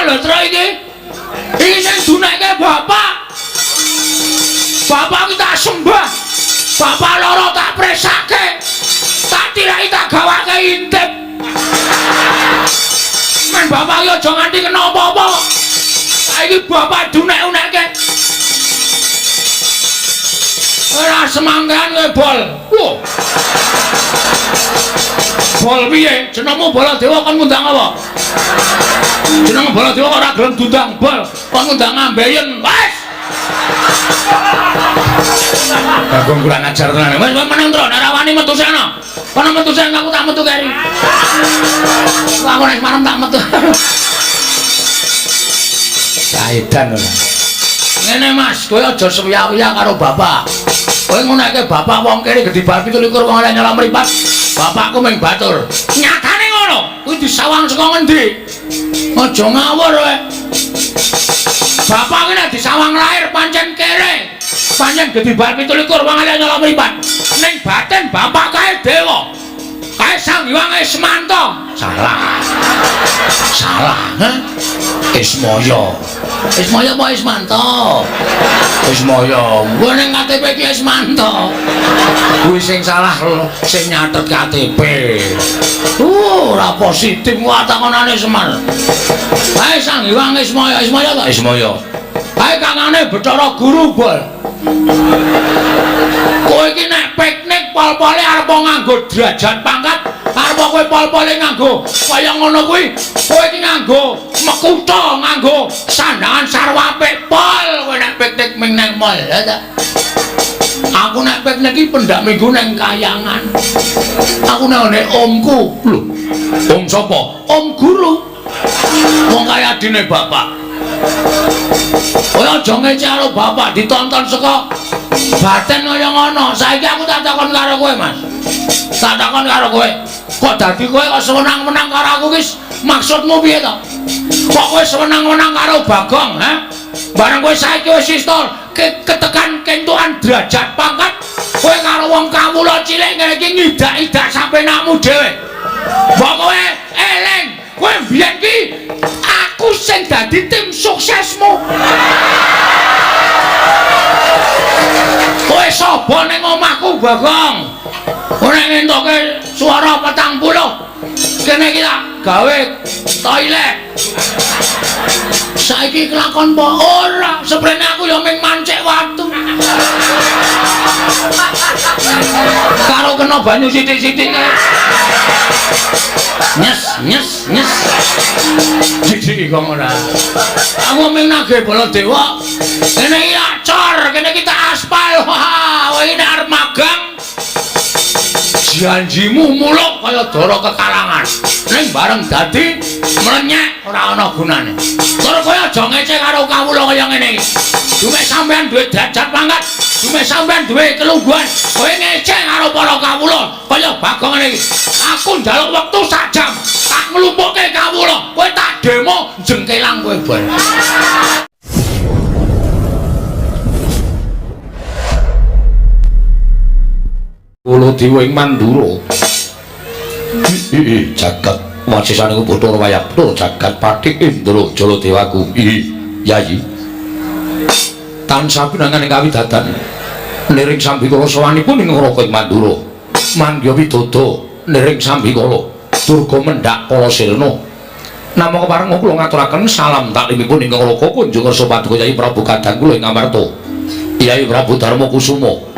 lho, Tru iki. Iki sing dunekke bapak. Bapak iki tak sembah. Bapak loro tak presake. Tak tilaki tak gawake intip. Men bapak iki aja nganti kena apa-apa. Saiki bapak dunek-unekke. Ora semangkan kowe, Bol. Lho. Bol piye? Jenengmu Baladewa kon ngundang apa? Jeneng Baladewa kok ora gelem diundang Bol, kon ngundang ambeien. Wes. Bagong kurang ajar tenan. Wes meneng tro, nek ora wani metu seno. Kono metu seno aku tak metu keri. Aku nek marem tak metu. Saedan ora. Ngene Mas, kowe aja suwiya-wiya karo bapak. Kowe ngonekke bapak wong kene gedhe bar 27 wong oleh nyolong mripat. Bapakku ming batur. Nyatane ngono. Kuwi disawang saka ngendi? Aja ngawur kowe. Bapak ki nek disawang lahir pancen kere. Pancen gedhe bar 27 wong oleh nyolong mripat. Ning batin bapak kae dewa. Kae Sang Hyang Ismanto. Salah. Salah, ha? Ismaya. Ismaya apa Ismanto? Ismaya. Kuwi ning KTP iki Ismanto. Kuwi sing salah sing nyatet KTP. Ora positif wae takonane Semar. Kae Sang Hyang Ismaya, Ismaya ta? Ismaya. Kae kangane Bathara Guru, Bol. Kowe iki nek piknik pol-pole arep nganggo derajat pangkat, arep kowe pol-pole nganggo kaya ngono kuwi, kowe iki nganggo mekutha, nganggo sandangan sarwa apik pol kowe nek piknik ming nang mall, ya ta? Aku nek piknik iki pendak minggu nang kayangan. Aku nek ngene omku. Lho, om sapa? Om guru. Wong kaya adine bapak. Kowe aja ngece karo bapak ditonton saka batin kaya ngono. Saiki aku tak takon karo kowe, Mas. Tak takon karo kowe. Kok dadi kowe kok sewenang-wenang karo aku ki maksudmu piye to? Kok kowe sewenang-wenang karo Bagong, ha? Bareng kowe saiki wis istol ketekan kentukan derajat pangkat, kowe karo wong kawula cilik ngene iki ngidak-idak sapenakmu dhewe. Mbok kowe eling, kowe mbiyen ki aku sing dadi tim suksesmu. Kowe sapa ning omahku, Bagong? Kowe nek ngentoke swara 40. Kene iki tak gawe toilet. Saiki kelakon apa? Ora, seprene aku ya ming mancik watu. Karo kena banyu sithik-sithik kae. Nyes, nyes, nyes. Jijik kok ora. Aku ming nagih Baladewa. Kene iki cor, kene iki tak aspal. Wah, kowe iki nek arep magang janjimu muluk kaya dara kekalangan. Ning bareng dadi mlenyek ora ana gunane. Tur kowe aja ngece karo kawula kaya ngene iki. Dume sampean duwe derajat pangkat, dume sampean duwe kelungguhan, kowe ngece karo para kawula kaya Bagong ngene iki. Aku njaluk wektu sak jam, tak nglumpukke kawula, kowe tak demo jengkelang kowe, Bol. Baladewa ing Mandura. Jagat wasisaning Bathara Wayabda jagat Patih Indra Jaladewaku. Yayi. Tansah pinangan ing kawidadan niring sambikala sowanipun ing Raka ing Mandura. Mangya widodo niring sambikala durga mendhak kala sirna. Namung kepareng kula ngaturaken salam taklimipun ing Raka kunjung ngersa paduka Yayi Prabu Kadang kula ing Amarta. Yayi Prabu Darma Kusuma.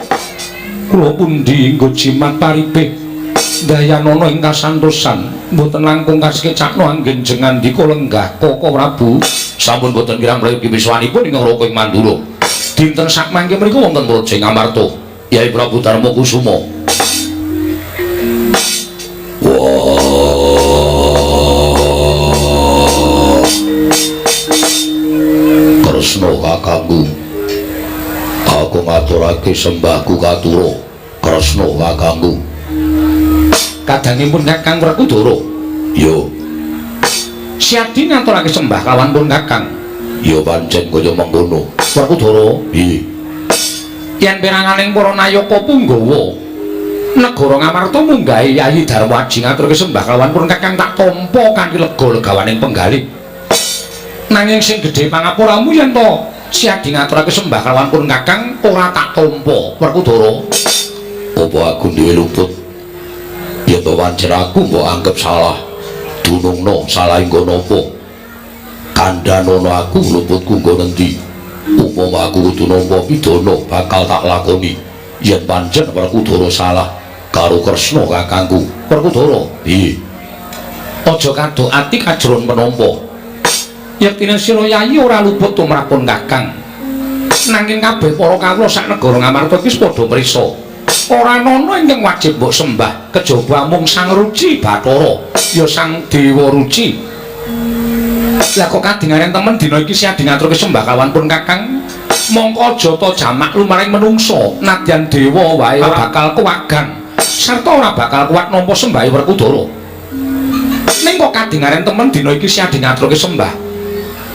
Kula pundi nggo jimat paripih dayanana ing kasantosan mboten langkung kasekecakno anggen jengandika lenggah Koko Prabu. Sampun boten kirang prayogi wiswanipun ing Raka ing Mandura. Dinten sakmangke mriku wonten praja ing Amarta. Yayi Prabu Darma Kusuma. Wah. Kresna kakangku. Aku ngaturake sembahku katura Kresna kakangku. Kadangipun Kakang Werkudara. Yo. Siadi ngaturake sembah kawan pun Kakang. Ya pancen kaya mengkono. Werkudara, piye? Yen peranganing para nayaka punggawa negara Ngamarta munggahe Yayi Darmaji ngaturake sembah kawan pun Kakang tak tampa kanthi lega legawaning penggalih. Nanging sing gedhe pangapuramu yen to Siadi ngaturake sembah kalawan pun Kakang ora tak tampa. Werkudara, Apa aku duwe luput? Yen to pancen aku mbok anggep salah, dunungno salah nggon apa? Kandhanono aku luputku nggon endi? Upama aku kudu nampa pidana bakal tak lakoni. Yen pancen Werkudara salah karo Kresna kakangku. Werkudara, piye? Aja kadok ati kajron penampa. Yektine sira yayi ora luput tumrap pun Kakang. Nanging kabeh para kawula sak negara Ngamarta iki padha mrisa. Ora ana ingkang wajib mbok sembah kejaba mung Sang Ruci Bathara, ya Sang Dewa Ruci. Lah kok kadingaren temen dina iki Siadi ngaturke sembah kawan pun Kakang? Mongko aja ta jamak lumaring menungsa, nadyan dewa wae ora bakal kuwagan sarta ora bakal kuat nampa sembahe Werkudara. Ning kok kadingaren temen dina iki Siadi ngaturke sembah.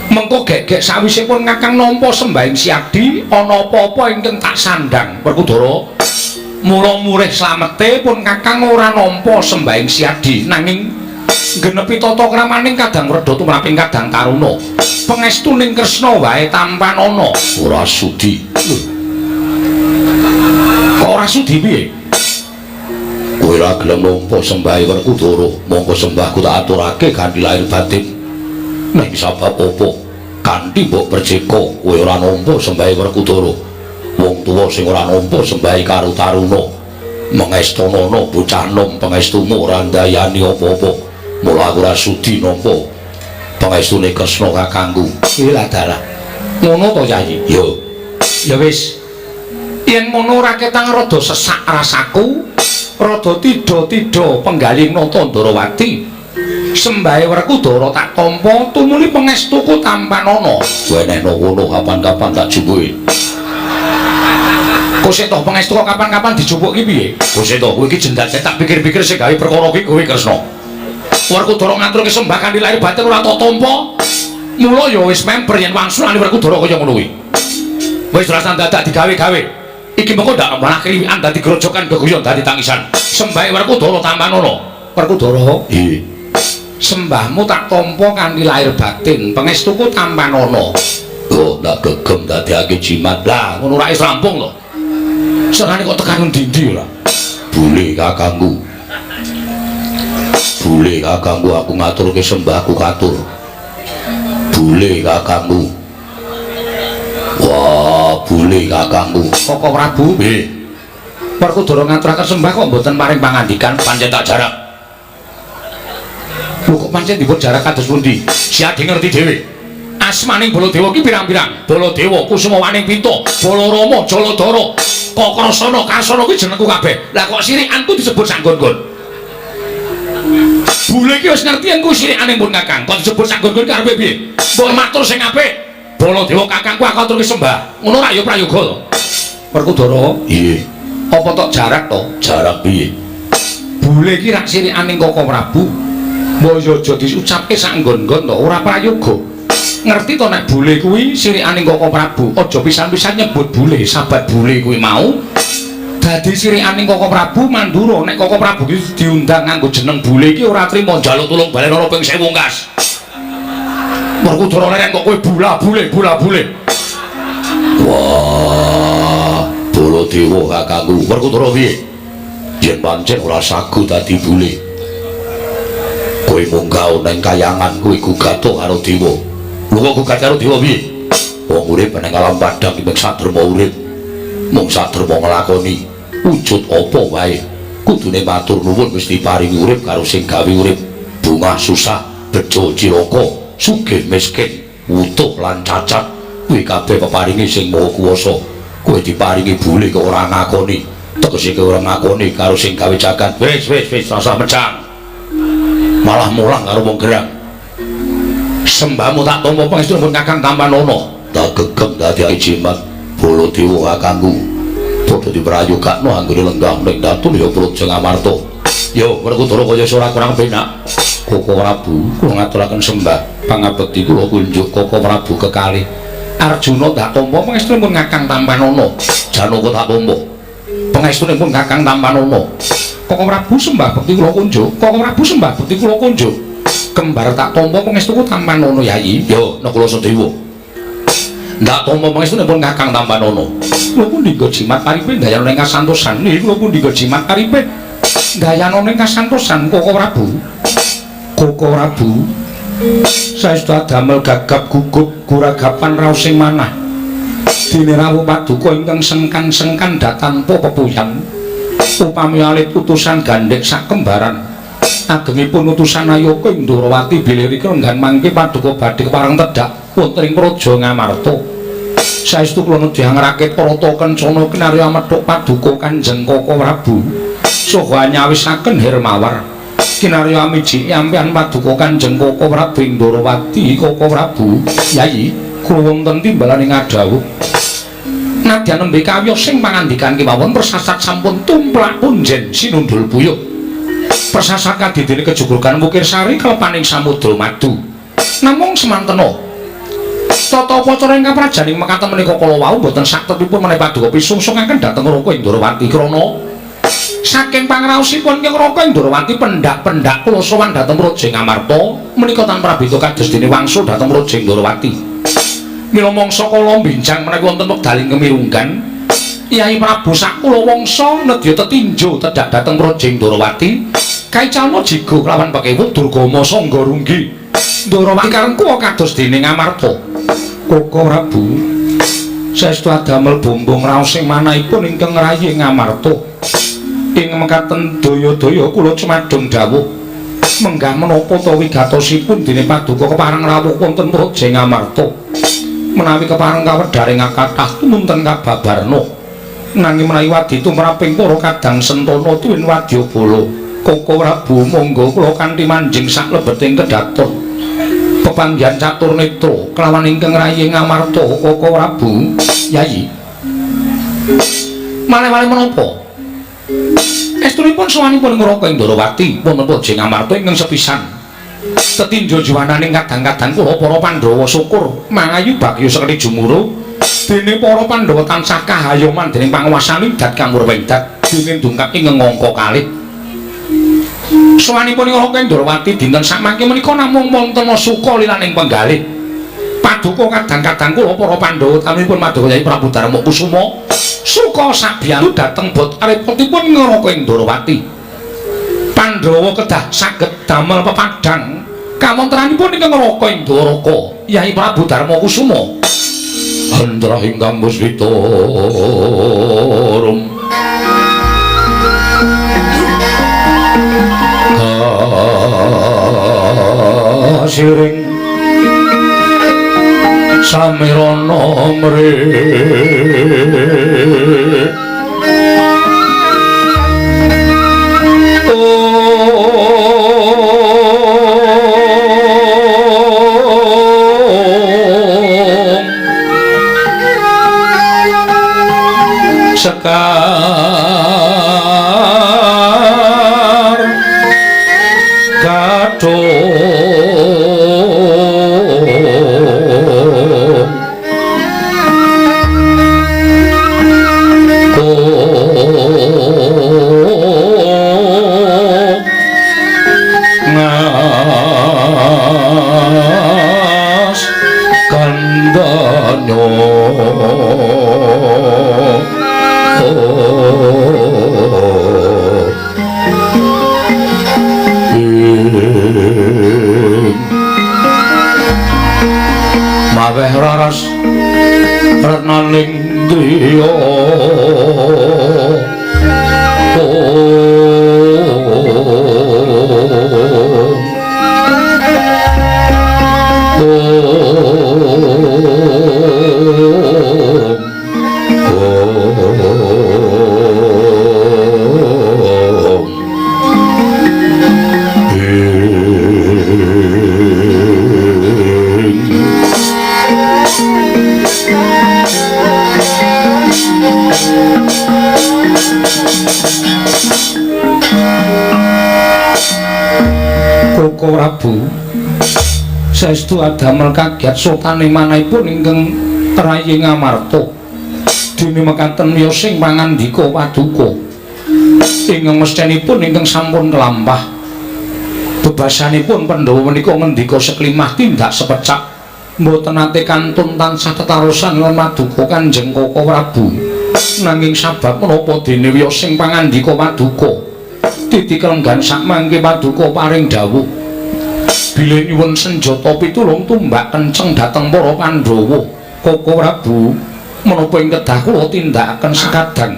Mengko gek-gek sawise pun Kakang nampa sembahing Siadi ana apa-apa ingkang tak sandhang Werkudara. Mula murih slamete pun Kakang ora nampa sembahing Siadi nanging genepi tata kramaning kadang wredha tumraping kadang taruna. Pangestuning Kresna wae tampanana. Ora sudi. Lho. Kok ora sudi piye? Kowe ora gelem nampa sembahe Werkudara, mongko sembahku tak aturake kanthi lahir batin. Ning sabab apa? Kanthi mbok perceka kowe ora nampa sembahe Werkudara. Wong tuwa sing ora nampa sembahe karo taruna, mengestonono bocah nom pangestumu ora ndayani apa-apa. Mula aku ora sudi nampa pangestune Kresna kakangku. Ilah dalah. Ngono to, Yayi? Yo. Ya wis. Yen ngono ora ketang rada sesak rasaku, rada tidha-tidha penggaling nata Ndarawati. Sembahe Werkudara tak tampa tumuli pangestuku tampanana. Wenehno kono kapan-kapan tak jumpuki. Kok sik toh pangestu kok kapan-kapan dijupuk ki piye? Kok sik toh kowe iki jendat tak pikir-pikir sing gawe perkara ki kowe Kresna. Werkudara ngaturke sembah kanthi lahir batin ora tak tampa. Mula ya wis memper yen wangsulane Werkudara kaya ngono kuwi. Wis rasane dadak digawe-gawe. Iki mengko ndak malah kliwikan dadi grojokan geguyon dadi tangisan. Sembahe Werkudara tampanana. Werkudara, Iya. Sembahmu tak tampa kanthi lahir batin, pangestuku tampanana. Oh, ndak gegem dadekake jimat. Lah, ngono ra wis rampung to. Senane kok tekan endi-endi ora? Bule kakangku. Bule kakangku aku ngaturke sembahku katur. Bule kakangku. Wah, bule kakangku. Koko Prabu, Nggih. Werkudara ngaturaken sembah kok mboten paring pangandikan, Pancen tak jarak. Lho kok pancen dipun jarak kados pundi? Siadi ngerti dhewe. Asmaning Baladewa ki pirang-pirang. Baladewa, Kusumawaning Pinta, Balarama, Jaladara, Kakrasana, Karsana kuwi jenengku kabeh. Lah kok sirikanku disebut sanggon-gon? Bule iki wis ngerti yen ku sirikane pun Kakang. Kok disebut sanggon-gon ki arepe piye? Mbok matur sing apik. Baladewa kakangku aku aturke sembah. Ngono ra ya prayoga to. Werkudara, Iya. apa tok jarak to? Jarak piye? Bule iki rak sirikane Koko Prabu. Mbok yo aja diucapke sanggon-gon to, ora prayoga. Ngerti to nek bule kuwi sirikane Koko Prabu, aja pisan-pisan nyebut bule, sahabat bule kuwi mau dadi sirikane Koko Prabu Mandura. Nek Koko Prabu ki diundang nganggo jeneng bule iki ora trima, njaluk tulung balenono ping 1000 kas. Werkudara leren kok kowe bula bule bula bule. Wah, Baladewa kakangku. Werkudara piye? Yen pancen ora sagu dadi bule. Kowe munggah nang kayangan kuwi gugato karo dewa. Lho kok gugat karo dewa piye? Wong urip nang alam padang iki mung saderma urip. Mung saderma nglakoni wujud apa wae. Kudune matur nuwun wis diparingi urip karo sing gawe urip. Bungah susah, bejo cilaka, sugih miskin, wutuh lan cacat, kuwi kabeh peparingi sing Maha Kuwasa. Kowe diparingi bule kok ora ngakoni. Tegese kowe ora ngakoni karo sing gawe jagat. Wis wis wis rasah mejang. Malah mulang karo wong gerang. Sembahmu tak tampa pangestu pun Kakang tampanana. Tak gegem dadi jimat Baladewa kakangku. Padha diprayogakno anggone lenggah ning datun ya Praja Ngamarta. Yo Werkudara kaya ora kurang penak. Koko Prabu kula ngaturaken sembah pangabekti kula kunjuk Koko Prabu kekalih. Arjuna tak tampa pangestunipun Kakang tampanana. Janaka tak tampa pangestunipun Kakang tampanana. Koko Prabu sembah bekti kula kunjuk. Koko Prabu sembah bekti kula kunjuk. Kembar tak tampa pangestuku Tampanono Yayi. Yo Nakula Sadewa. Ndak tampa pangestunipun Kakang Tampanono. Kula pundhingga jimat paripe ndayana ing kasantosan. Nggih kula pundhingga jimat paripe ndayana ing kasantosan Koko Prabu. Koko Prabu saestu adamel gagap gugup guragapan raos sing manah. Dene rawuh paduka ingkang sengkan-sengkan datanpa pepuyan. Upami alit utusan gandhek sakembaran. Agengipun utusan Ayoka ing Ndorowati bilih rika renggan mangke paduka badhe kepareng tedhak wonten ing Praja Ngamarta. Saestu kula nedhi ngrakit Parata Kencana kinarya methuk paduka Kanjeng Koko Prabu saha nyawisaken Hermawar. Kinarya amiji ampian paduka Kanjeng Koko Prabu ing Ndorowati. Koko Prabu Yayi kula wonten timbalan ing adhawuh. Nadyan nembe kawiyos sing pangandikan kemawon persasat sampun tumplak punjen sinundul puyuh. Persasat kadidene kejuguran Wukirsari kelepaning samudra madu. Namung semantena tata upacara ingkang prajaning mekaten menika kala wau boten saktepipun menawi paduka pisungsungaken dhateng Raka Indrawati krana saking pangraosipun ing Raka Indrawati pendak-pendak kula sowan dhateng Praja Ngamarta menika tan prabida kados dene wangsul dhateng Praja Indrawati. Mila mangsa kala benjang menawi wonten wekdaling kemirunggan Yai Prabu sakula wangsa nedya tetinjo tedhak dhateng Praja Indrawati. Kaicalna jigo kelawan pekewuh Durgama Sangga Runggi. Ndorowati karengkuwa kados dene Ngamarta. Koko Prabu saestu adamel bombong raos sing manahipun ingkang ngrayi Ngamarta. Ing mekaten daya-daya kula cumadung dawuh menggah menapa ta wigatosipun dene paduka kepareng rawuh wonten Praja Ngamarta. Menawi kepareng kawedharing kathah tumunten kababarna. Nanging menawi wadi tumraping para kadang sentana tuwin wadyabala. Koko Prabu monggo kula kanthi manjing saklebeting kedaton pepanggihan catur netra kelawan ingkang rayi Ngamarta. Koko Prabu Yayi malih-malih menapa estunipun sowanipun Raka Indrawati wonten Praja Ngamarta ingkang sepisan tetinjo juwananing kadang-kadang kula para Pandhawa syukur mangayu bagya sekti jumuru dene para Pandhawa tansah kahayoman dening panguwasaning dat kamurwendat dene dungkap ing ngangka kalih. Sowanipun Raka Indrawati dinten sakmangke menika namung wonten suka lilaning penggalih. Paduka kadang-kadang kula para Pandhawa utamipun Paduka Yai Prabu Darma Kusuma suka sabiyantu dhateng bot arepotipun Raka Indrawati. Pandhawa kedah saged damel pepadhang kawontenanipun ingkang Raka Indraka Yai Prabu Darma Kusuma. Andra ingkang muswita rum siring samirana mrih sekar gadhong ngas kandhanyo maweh raras retnaning driya Koko Prabu saestu adamel kagiat sultane manahipun ingkang rayi Ngamarta. Dene mekaten miyos sing pangandika paduka ingkang mesthenipun ingkang sampun kelampah. Bebasanipun Pandhawa menika ngendika seklimah tindak sepecak mboten nate kantun tansah tetarosan lan maduka Kanjeng Koko Prabu. Nanging sabab menapa dene wiyos sing pangandika paduka titi kelenggan sakmangke paduka paring dawuh bilih nyuwun senjata pitulung tumbak kenceng dhateng para Pandhawa. Koko Prabu, menapa ing kedah kula tindakaken sekadang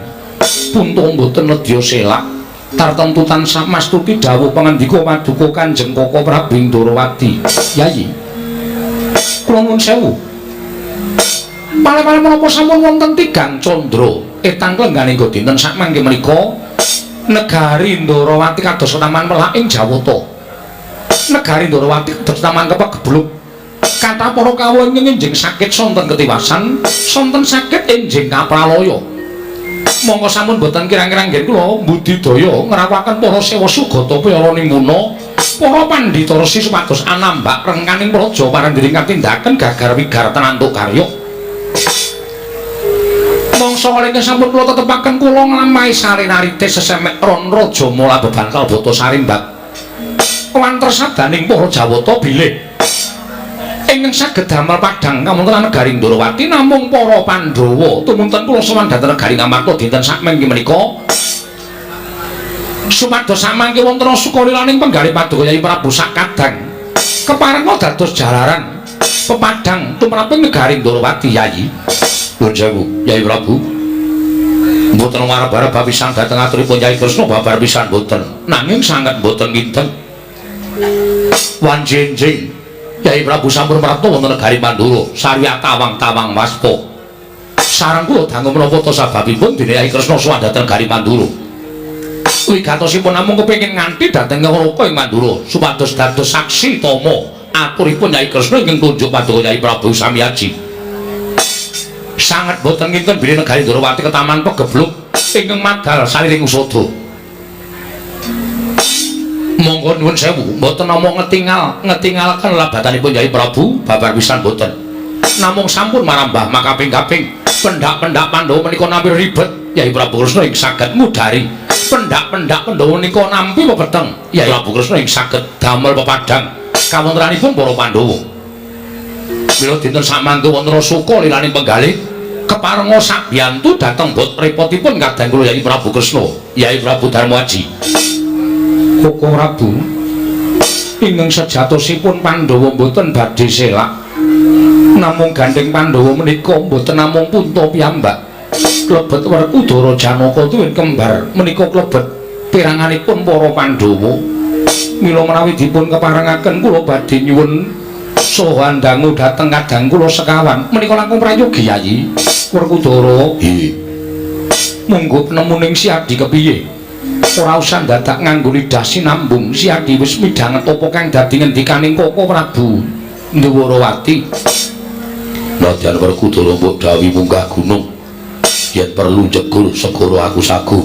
punta mboten nedya selak tartemtu tansah mastuti dawuh pangandika paduka Kanjeng Koko Prabu ing Ndorowati. Yayi, kula nuwun sewu, malih-malih menapa sampun wonten tigang candra etang klengganing dinten sakmangke menika negari Ndorowati kados taman melak ing Jawata. Negari Ndorowati kados taman kepegebluk. Kathah para kawula ingkang enjing sakit sonten ketiwasan, sonten sakit enjing kapralaya. Monggo sampun boten kirang-kirang ngen kula budidaya ngrawuhaken para sewa sugata piyara nimuna para pandhita resi supados anambak rengkaning praja parandiri katindaken gagar wigar tenantuk karya. Mangsa kalengke sampun kula tetepaken kula nglampahi sarinarite sesemek ron raja mula bebantal bata sarimbak. Wanter sadaning para Jawata bilih ingkang saged damel padhang kawontenan negari Ndorowati namung para Pandhawa. Tumunten kula sowan dhateng negari Ngamarta dinten sakmangke menika supados samangke wonten sukalilaning penggalih paduka Yayi Prabu Sakadang keparenga dados jalaran pepadhang tumraping negari Ndorowati. Yayi, nuwun sewu Yayi Prabu, mboten warab-warab pisan dhateng aturipun Yayi Kresna babar pisan mboten, nanging sanget mboten kinten wanjenjing Yayi Prabu sampun prapta wonten negari Mandura sarya tawang-tawang wasta. Sareng kula dangu menapa ta sababipun dene Yayi Kresna sowan dhateng negari Mandura. Wigatosipun namung kepengin nganti dhateng Ngraka ing Mandura supados dados saksi tama aturipun Yayi Kresna ingkang tunjuk paduka Yayi Prabu Samyaji. Sanget boten kinten bilih negari Ndorowati ketaman pegebluk ingkang madal saliring usada. Monggo nuwun sewu, mboten namung ngetingalaken labatanipun Yayi Prabu babar pisan mboten. Namung sampun marambah makaping-kaping pendak-pendak Pandhawa menika nampi ribet Yayi Prabu Kresna ing saged ngudari. Pendak-pendak Pandhawa menika nampi pepeteng Yayi Prabu Kresna ing saged damel pepadhang kawontenanipun para Pandhawa. Mila dinten samangke wonten suka lilaning penggalih keparenga sabiyantu dhateng bot repotipun kadang kula Yayi Prabu Kresna, Yayi Prabu Darmaji. Koko Prabu, ingkang sejatosipun Pandhawa mboten badhe selak. Namung gandheng Pandhawa menika mboten namung punta piyambak. Klebet Werkudara Janaka tuwin kembar menika klebet piranganipun para Pandhawa. Mila menawi dipun keparengaken kula badhe nyuwun saha dangu dhateng kadang kula sekawan menika langkung prayogi Yayi Werkudara. Nggih. Monggo penemuning Siadi kepiye? Ora usah dadak nganggo lidah sinambung. Siadi wis midhanget apa kang dadi ngendikaning Koko Prabu Ndwarawati. Nadyan Werkudara mbok dawuhi munggah gunung yen perlu jegur segara aku sagu.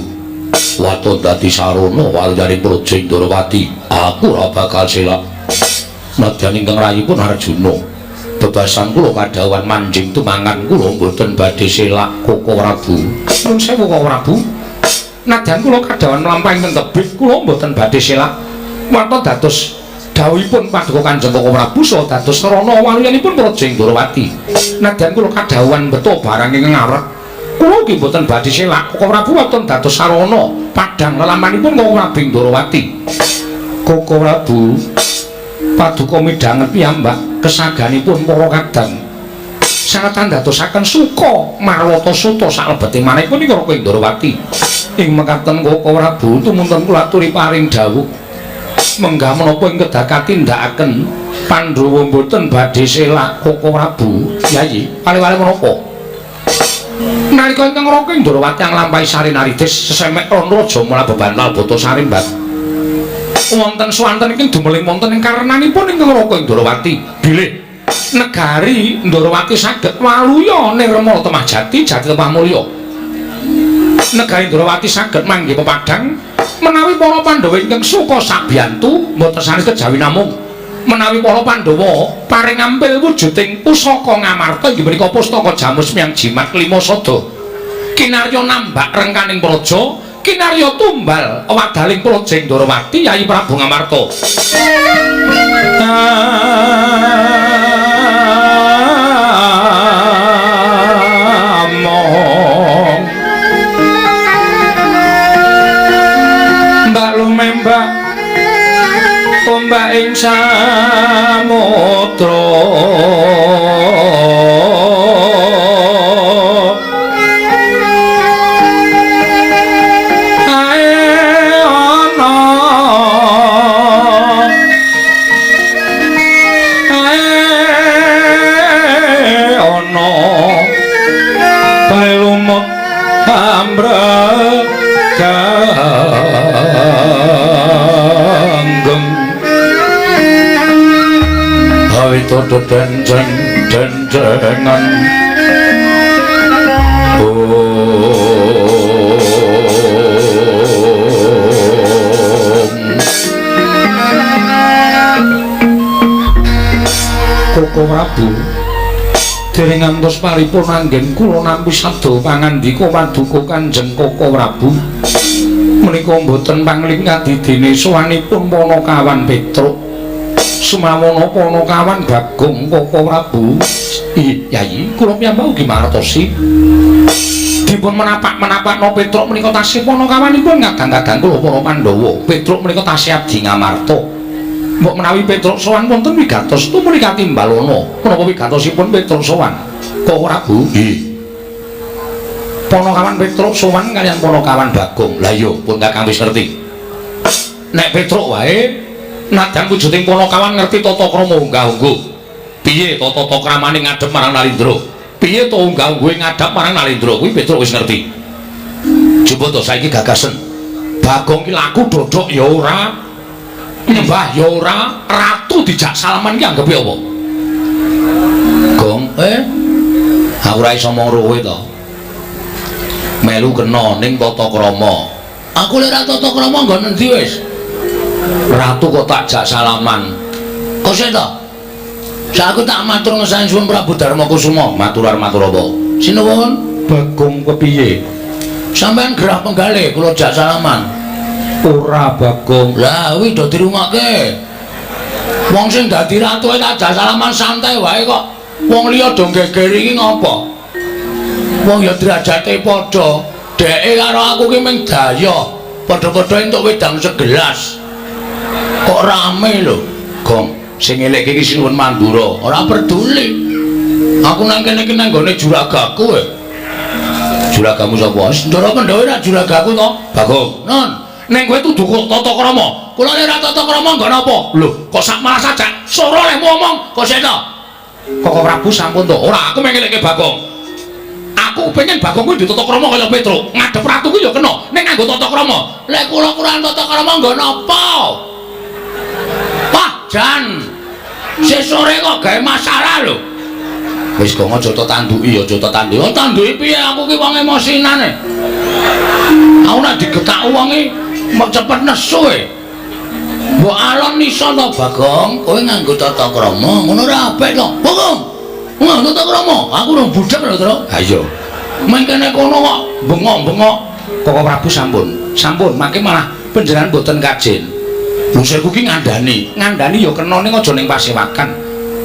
Waton dadi sarana waluyaning praja Ndorowati, aku ora bakal selak. Nadyan ingkang rayipun Arjuna, bebasan kula kadhawuhan manjing tumangan kula mboten badhe selak Koko Prabu. Nuwun sewu Koko Prabu. Nadyan kula kadhawuhan mlampah ing tebih kula mboten badhe selak. Waton dados dawuhipun paduka Kanjeng Koko Prabu saha dados sarana waluyanipun praja Ndorowati. Nadyan kula kadhawuhan beto barang ingkang awret, kula ugi mboten badhe selak. Koko Prabu waton dados sarana padhang lelamanipun Koko Prabu Ndorowati. Koko Prabu, paduka midhanget piyambak kesaganipun para kadang sanget andadosaken suka marwata suta saklebete manipun ing Raka Ndorowati. Ing mekaten Koko Prabu tumunten kula aturi paring dawuh menggah menapa ing kedah katindakaken Pandhawa mboten badhe selak Koko Prabu. Yayi, wali-wali menapa? Nalika ingkang Raka Ndorowati nglampahi sarinaritis sesemek ron raja mula bebantal bata sarimbat. Wonten swanten ingkang dumeling wonten ing karenanipun ingkang Raka Ndorowati bilih negari Ndorowati saged waluya nirmala temah jati jati temah mulya. Negari Ndorowati saged manggih pepadhang menawi para Pandhawa ingkang suka sabiyantu mboten sanes kejawi namung menawi para Pandhawa paring ampil wujuding pusaka Ngamarta inggih menika pustaka Jamus Miang Jimat Lima Sada kinarya nambak rengkaning praja Kinarya tumbal wadaling Projeng Ndorowati Yayi Prabu Ngamarta. Among Mbak lumembak ombak ing samudra ambraganggeng awito dedenceng dencengan Koko Prabu dereng ngantos paripurna anggen kula nampi sabda pangandika paduka Kanjeng Koko Prabu menika mboten pangling kadidene sowanipun Panakawan Petruk sumawana Panakawan Bagong Koko Prabu. Yayi kula piyambak ugi mangertosi dipun menapak-menapakno Petruk menika tasih panakawanipun ngadang-adang kula para Pandhawa. Petruk menika tasih abdi Ngamarta. Mbok menawi Petruk sowan wonten wigatos tumuli katimbalana. Menapa wigatosipun Petruk sowan Koko Prabu? Nggih. Panakawan Petruk sowan kaliyan Panakawan Bagong. Lah iya pun Kakang wis ngerti. Nek Petruk wae nadyan wujuding Panakawan ngerti tata krama unggah-ungguh. Piye tata kramane ngadhep marang Nalindra? Piye to unggah-ungguhe ngadhep marang Nalindra? Kuwi Petruk wis ngerti. Coba to saiki gagasen. Bagong ki laku dodok ya ora, nyembah ya ora, ratu dijak salaman ki anggepe apa? Gong, aku ora iso mong kowe to. Melu kena ning tata krama. Aku lek ora tata krama nggon endi wis? Ratu kok tak jak salaman. Kok sik to? Saku tak matur ngesani suwun Prabu Darma Kusuma. Maturar matur apa? Sinuwun Bagong kepiye? Sampeyan gerah penggalih kula jak salaman. Ora Bagong. Lah kuwi do dirungokke. Wong sing dadi ratu tak jak salaman santai wae kok. Wong liya do geger iki ngopo? Wong ya derajate padha. Dheke karo aku ki mung dayoh. Padha-padha entuk wedang segelas. Kok rame lho, Gong. Sing eleke iki Sinuwun Mandura. Ora peduli. Aku nang kene iki nang nggone juragaku e. Juragamu sapa? Ndara Pandhawa ora juragaku to? Bagong. Non. Ning kowe tuduh kok tata krama. Kula ora tata krama nggon apa? Lho, kok sak malah sajak soro lehmu omong. Kok sik to? Koko Prabu sampun to. Ora, aku mengeleke Bagong. Aku pengen Bagong kuwi ditata krama kaya Petruk. Ngadhep ratu kuwi ya kena ning nganggo tata krama. Lek kula kurang tata krama nggon apa? Wah, jan. Sesore kok gawe masalah lho. Wis gong aja tok tanduki, aja tok tanduki. Oh, tanduki piye aku ki wong emosinane. Aku nek digetak wong iki mok cepet nesu e. Mbok alon iso to Bagong, kowe nganggo tata krama, ngono ora apik to. Bagong. Nganggo tata krama, aku urung budhek lho, Tru. Ha iya. Mengkene kono kok bengok-bengok. Koko Prabu sampun. Sampun, mangke malah panjenengan mboten kajen. Bosku ki ngandani, ngandani ya kena ning aja ning pasewakan.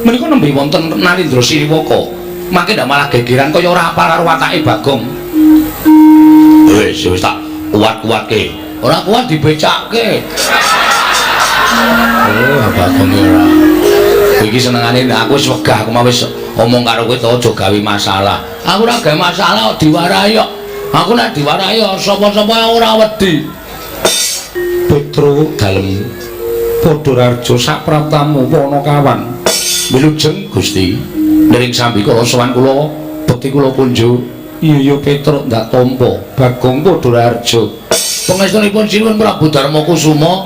Menika nembe wonten Nalindra Siriwaka. Mangke ndak malah gegeran kaya ora apal karo watake Bagong. Wis wis tak kuat-kuatke. Ora kuat dibecake. Oh, Bagong ora. Iki senengane aku wis wegah, aku mau wis omong karo kowe to aja gawe masalah. Aku ora gawe masalah kok diwarahi kok. Aku nek diwarahi sapa-sapa ora wedi. Petruk dalem Padhararja sapraptamu Panakawan. Wilujeng Gusti. Nering sambikala sowan kula bekti kula kunjuk. Iya ya Petruk ndak tampa. Bagong Padhararja. Pangestunipun Sinuwun Prabu Darma Kusuma.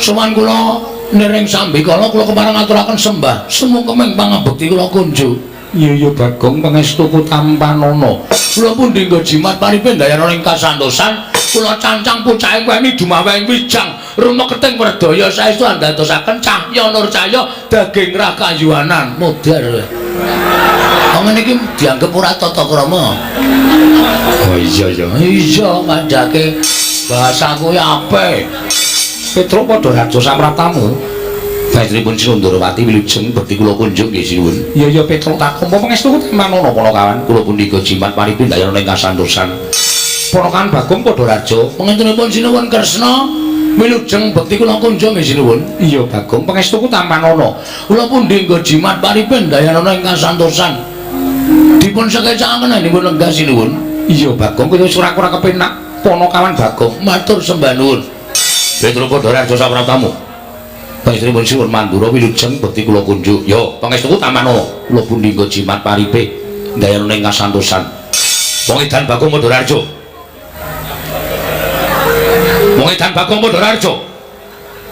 Sowan kula nering sambikala kula kepareng ngaturaken sembah sumungkeming pangabekti kula kunjuk. Iya ya Bagong pangestuku tampanana. Kula pundi nggo jimat paripe ndayana ing kasantosan. Kula cancang pucake weni dumaweng wijang rumeketing werdaya saestu andadosaken cahya nur cahya daging rakayuwanan modar. Wong ngene iki dianggep ora tata krama. Oh iya ya. Iya kandhake bahasaku ya apik. Petruk Padharjo samratamu. Panjenenganipun Sundrawati wilujeng bekti kula kunjung nggih sinuwun. Iya ya Petruk tak tampa pangestu tamanono Panakawan. Kula punika jimat paripun dayana ing kasantosan. Panakawan Bagong Padharjo. Panjenenganipun Sinuwun Kresna wilujeng bekti kula kunjung nggih sinuwun. Iya Bagong pangestuku tamanono. Kula pundi nggo jimat paripun dayana ing kasantosan. Dipun sekecakaken dipun lenggah sinuwun. Iya Bagong kowe wis ora kurang kepenak. Panakawan Bagong matur sembah nuwun. Petruk Padharjo sapratamu. Panjenenganipun Sinuwun Mandura wilujeng bekti kula kunjuk. Yo, pangestuku tamanono. Kula pundi nggo jimat paripe ndayana ing kasantosan. Wong edan Bagong Padharjo. Wong edan Bagong Padharjo.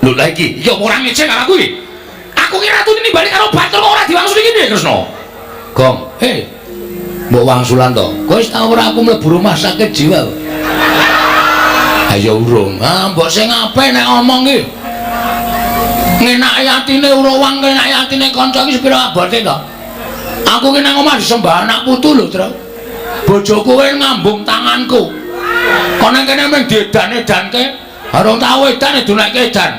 Lho lha iki, iki apa ora ngece karo aku iki? Aku ki ratu nimbali karo batur kok ora diwangsuli iki piye Kresna? Gong, hei. Mbok wangsulan to. Kowe wis tau ora aku mlebu rumah sakit jiwa. Ayo urung. Ah, mbok sing apik nek omong ki. Ngenaki atine urawang, ngenaki atine kanca iki sepira abote to? Aku ki nang omah disembah anak putu lho, Tru. Bojoku kowe ngambung tanganku. Kono kene mung diedan-edanke, arung tau edan dunekke edan.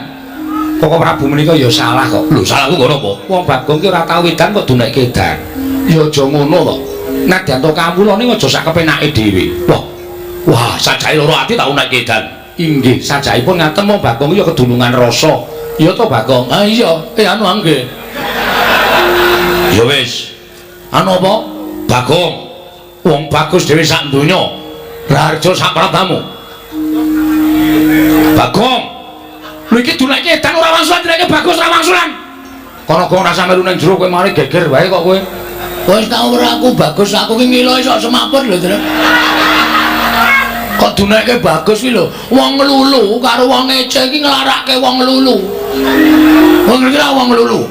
Koko Prabu menika ya salah kok. Lho, salahku ngono apa? Wong Bagong ki ora tau edan kok dunekke edan. Ya aja ngono to. Nadyan to kawula ning aja sak kepenake dhewe. Wah. Wah, sajake loro ati tau nekke edan. Inggih, sajakipun ngaten wong Bagong ya kedunungan rasa. Ya to Bagong? Ah iya, anu nggih. Ya wis. Anu apa? Bagong. Wong bagus dhewe sak donya. Raharja sak pratamu. Bagong. Lho iki duneke edan ora wangsulan, duneke bagus ora wangsulan. Kono gong rasa melu ning jero kowe mari geger wae kok kowe. Wis tau ora aku bagus, aku ki ngilo iso semaput lho, Tru. Kok duneke bagus ki lho. Wong nglulu karo wong ngece iki nglarake wong nglulu. Wong ngerti ra wong nglulu?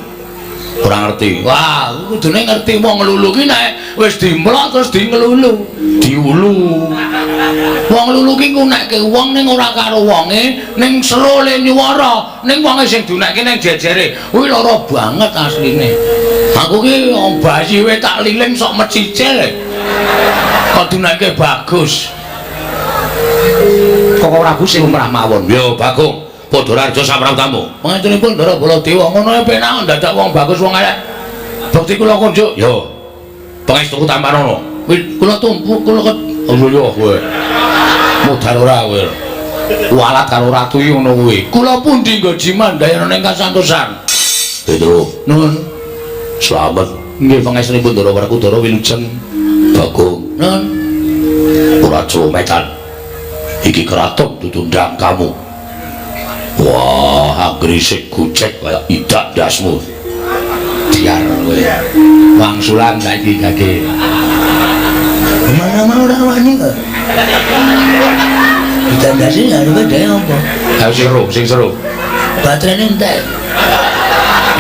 Ora ngerti. Wah, kudune ngerti wong nglulu ki nek wis dimlok terus di nglulu, diulu. Wong nglulu ki ngunekke wong ning ora karo wonge, ning seru le nyuwara, ning wonge sing dunekke ning jejere. Kuwi lara banget asline. Aku ki bayi we tak liling sok mecicil. Kok dunekke bagus. Koko Prabu sing lumrah mawon. Yo Bagong, Padharjo samratamu. Panjenenganipun Ndara Baladewa ngono e penak ndadak wong bagus wong elek. Bekti kula kunjuk. Yo. Pangestuku tampanana. Kula tumpu kula oh iya kowe. Modal ora kowe. Walat karo ratu iki ngono kuwi. Kula pundi nggo jimat ndayana ing kasantosan. Petro, nuwun. Slamet. Nggih pangestunipun Ndara Werkudara wilujeng. Bagong, nuwun. Ora cometan. Iki keraton ditundang kamu. Wah, grisik gucek kaya idak dasmu. Diar kowe. Wangsulan saiki gage. Mana-mana ora wani kok. Ditandasi arepe dhewe apa? Ayo sing seru, sing seru. Baterainya entek.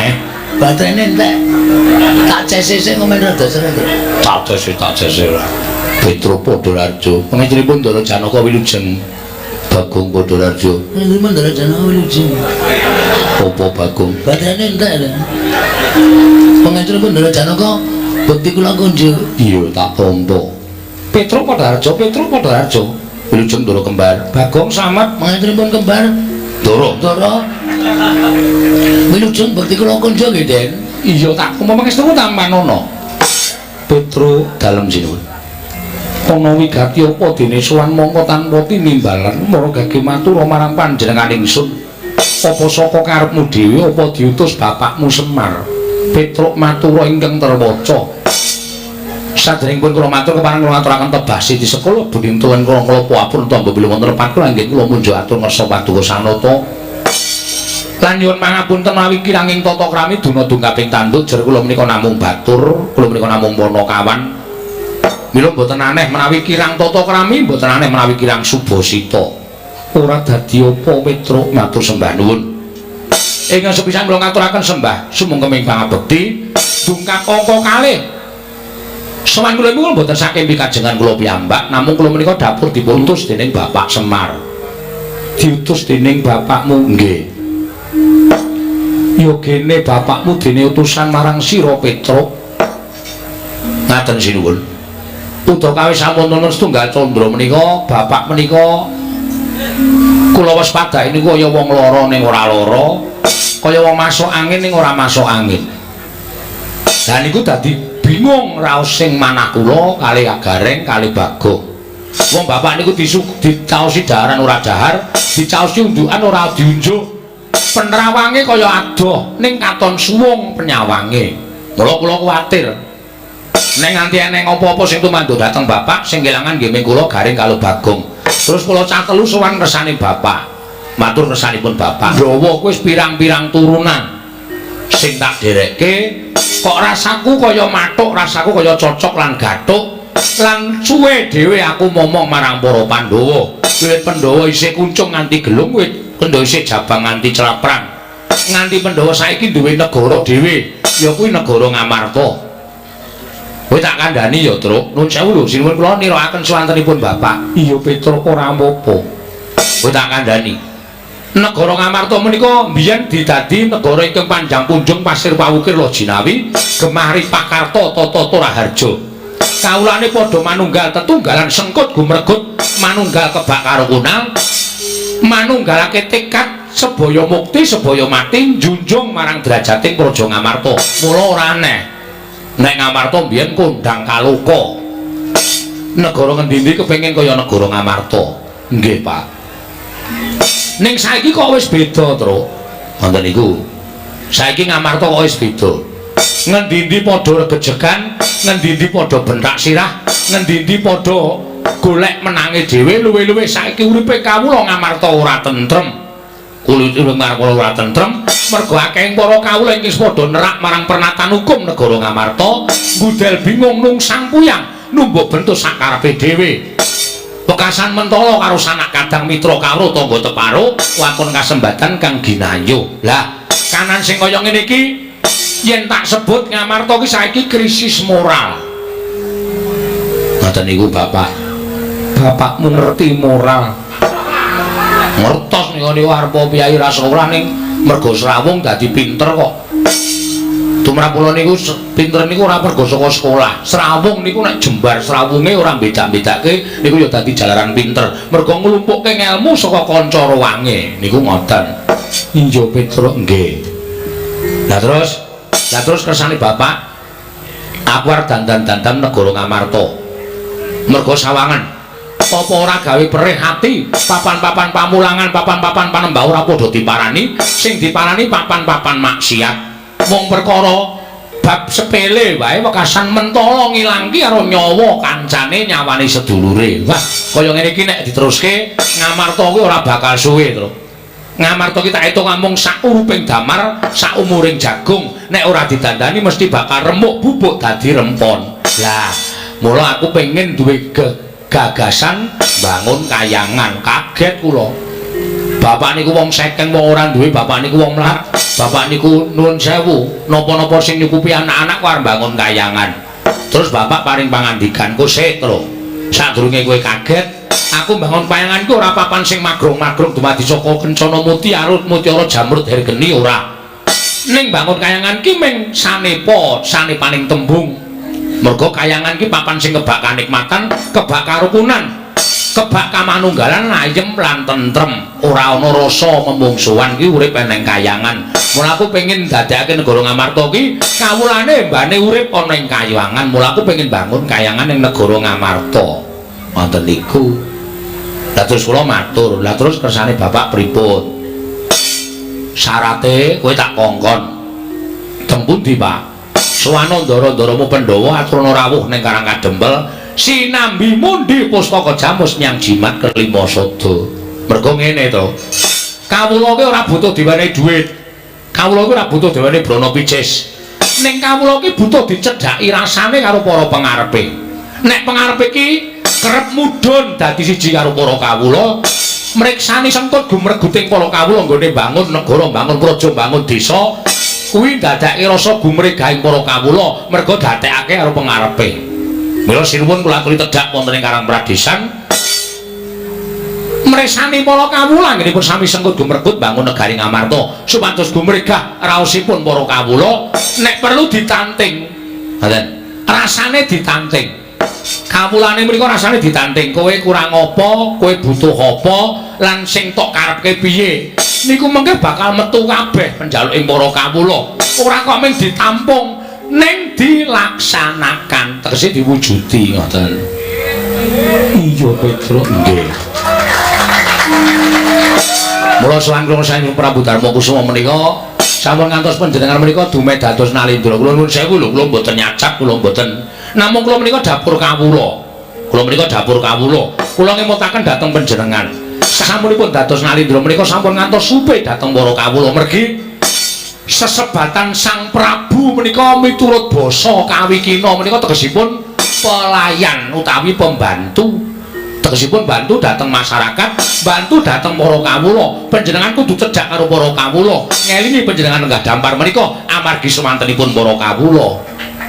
Eh? Baterainya entek. Tak cc komen rada seru. Tak cc ora. Petro Padharjo, panjenenganipun Ndara Janaka wilujeng. Bagong Padharjo. Panjenenganipun Ndara Janaka wilujeng. Apa Bagong? Baterainya entek lho. Panjenenganipun Ndara Janaka bekti kula kunjuk. Iya, tak tampa. Petro Padharjo, Petro Padharjo. Wilujeng Ndara kembar. Bagong Slamet, panjenenganipun kembar. Ndara. Ndara. Wilujeng bekti kula kunjuk nggih, Den. Iya, tak tampa pangestuku tampanana. Petro dalem sinuwun. Ana wigati apa dene sowan mongko tanpa tinimbalan mara gage matur marang panjenengan ingsun. Apa saka karepmu dhewe apa diutus bapakmu Semar? Petruk matura ingkang terwaca. Saderengipun kula matur kepareng kula ngaturaken tebasi di sekolah budintuan kula klapa apun tamba bilih wonten lepat kula inggih kula munjuk atur ngersa paduka sanata. Lan nyuwun pangapunten mawi kiranging tata krami duna dungkaping tanduk jer kula menika namung batur, kula menika namung panakawan. Mila mboten aneh menawi kirang tata krami, mboten aneh menawi kirang subasita. Ora dadi apa Petruk matur sembah nuwun. Ingkang sepisan kula ngaturaken sembah sumangga pangabekti dungkap angka kalih. Sowan kula niku mboten saking pikajengan kula piyambak, namung kula menika dapur diputus dening Bapak Semar. Diutus dening bapakmu nggih. Ya gene bapakmu dene utusan marang sira Petruk. Ngaten sinuwun. Udakawis sampun wonten setunggal candra menika, bapak menika kula waspadai niku kaya wong lara ning ora lara, kaya wong masuk angin ning ora masuk angin. Lah niku dadi bingung raos sing manah kula kalih Gareng kalih Bagong. Wong bapak niku dicaosi daharan ora dahar, dicaosi unjukan ora diunjuk. Penerawange kaya adoh ning katon suwung penyawange. Mula kula kuwatir. Nek nganti eneng apa-apa sing tumanduk dhateng bapak, sing kelangan nggih ming kula Gareng karo Bagong. Terus kula cah telu sowan kersane bapak. Matur kersanipun bapak. Ndawa kuwi wis pirang-pirang turunan sing tak derekke kok rasaku kaya mathuk, rasaku kaya cocok lan gathuk lan suwe dhewe aku momong marang para Pandhawa. Wiwit Pandhawa isih kuncung nganti gelung, wiwit Pandhawa isih jabang nganti claprang. Nganti Pandhawa saiki duwe negara dhewe, ya kuwi negara Ngamarta. Kowe tak kandhani ya, Truk. Nun sewu lho, sinuwun kula nirakaken swantenipun bapak. Iya, Petruk, ora apa-apa. Kowe tak kandhani. Negara Ngamarta menika mbiyen didadi negara ingkang panjang punjung pasir pawukir Lojinawi, gemah ripah karta tata raharja. Kawulane padha manunggal tetunggalan sengkut gumregut, manunggal kebak karukunan, manunggalake tekad sebaya mukti sebaya mati njunjung marang derajating Praja Ngamarta. Mula ora aneh nek Ngamarta mbiyen kondang kaloka. Negara ngendi-endi kepengin kaya negara Ngamarta. Nggih, Pak. Ning saiki kok wis beda, Truk. Ngoten niku. Saiki Ngamarta kok wis beda. Ngendi-endi padha regejegan, ngendi-endi padha bentak sirah, ngendi-endi padha golek menange dhewe, luwe-luwe saiki uripe kawula Ngamarta ora tentrem. Kulit urip kawula ora tentrem mergo akeh para kawula ingkang padha nerak marang pernatan hukum negara Ngamarta, ngudel bingung nungsang puyang, numbuk bentuk sakarepe dhewe. Wekasan mentala karo sanak kadang mitra kawruh tangga teparo lakon kasembatan kang ginayo. Lah, kanan sing kaya ngene iki yen tak sebut Ngamarta ki saiki krisis moral. Ngoten niku bapak. Bapakmu ngerti moral. Ngertos niku niku arep piyai ra sekolah ning mergo srawung dadi pinter kok. Tumrap kula niku pinter niku ora mergo saka sekolah. Srawung niku nek jembar srawunge ora beda-bedake niku ya dadi jalaran pinter. Mergo nglumpukke ngelmu saka kanca ruwange niku ngoten. Iya Petruk nggih. Lah terus kersane bapak aku arep dandan-dandan negara Ngamarta. Mergo sawangan apa ora gawe perih ati, papan-papan pamulangan, papan-papan panembah ora padha diparani, sing diparani papan-papan maksiat. Mung perkara bab sepele wae wekasan mentala ngilangki karo nyawa kancane, nyawane sedulure. Wah, kaya ngene iki nek diteruske Ngamarta kuwi ora bakal suwe, Truk. Ngamarta ki tak etung amung sak uruping damar, sak umuring jagung, nek ora didandani mesti bakal remuk bubuk dadi rempon. Lah, mula aku pengen duwe gagasan bangun kayangan. Kaget kula. Bapak niku wong sekeng, wong ora duwe, bapak niku wong mlarat. Bapak niku nuwun sewu, napa-napa sing nyukupi anak-anak kok arep bangun kayangan. Terus bapak paring pangandikan, "Ku sik, Truk. Sadurunge kowe kaget, aku bangun kayangan ku ora papan sing magrong-magrong dumadi saka kencana mutiara, mutiara jamrud hergeni ora. Ning bangun kayangan ki ming sanepa, sanepaning tembung. Mergo kayangan ki papan sing kebak kanikmatan, kebak karukunan, kebak kamanunggalan, ayem lan tentrem, ora ana rasa memungsuhan ki urip eneng kayangan. Mula aku pengen dadekake negara Ngamarta ki kawulane mbane urip ana ing kayangan. Mula aku pengen bangun kayangan ing negara Ngamarta." Wonten niku. Lah terus kula matur, "Lah terus kersane bapak pripun?" "Syarate kowe tak kongkon." "Teng pundi, Pak?" "Sowana ndara-ndaramu Pandhawa aturana rawuh ning Karang Kadempel sinambi mundi pustaka jamus nyang jimat kelima sada." Mergo ngene to. Kawula ki ora butuh diwenehi dhuwit. Kawula ki ora butuh diwenehi brana picis. Ning kawula ki butuh dicedhaki rasane karo para pengarepe. Nek pengarepe ki kerep mudhun dadi siji karo para kawula, mriksani sengkut gumreguting para kawula nggone bangun negara, bangun praja, bangun desa, kuwi ndadekake rasa gumregahing para kawula mergo dadekake karo pengarepe. Mila sinuwun kula aturi tedhak wonten ing Karang Pradesan mresani para kawula anggenipun sami sengkut gumregut bangun negari Ngamarta supados gumregah raosipun para kawula, nek perlu ditanting. Ngoten. Rasane ditanting. Kawulane mriku rasane ditanting. Kowe kurang apa, kowe butuh apa, lan sing tok karepke piye. Niku mengke bakal metu kabeh penjaluking para kawula. Ora kok mung ditampung, ning dilaksanakan, tegese diwujudi ngoten. Iya, Petruk. Nggih. Mula selangkung saking Prabu Darma Kusuma menika sampun ngantos panjenengan menika dumedados Nalendra. Kula nuwun sewu lho, kula mboten nyacap, kula mboten. Namung kula menika dapur kawula. Kula menika dapur kawula. Kula ngemutaken dhateng panjenengan. Sasampunipun dados Nalendra menika sampun ngantos supe dhateng para kawula mergi sesebatan Sang Prabu menika miturut basa kawikina menika tegesipun pelayan utawi pembantu. Tegesipun bantu dhateng masyarakat, bantu dhateng para kawula. Panjenengan kudu cedhak karo para kawula. Ngelingi panjenengan lenggah dampar menika amargi semantenipun para kawula.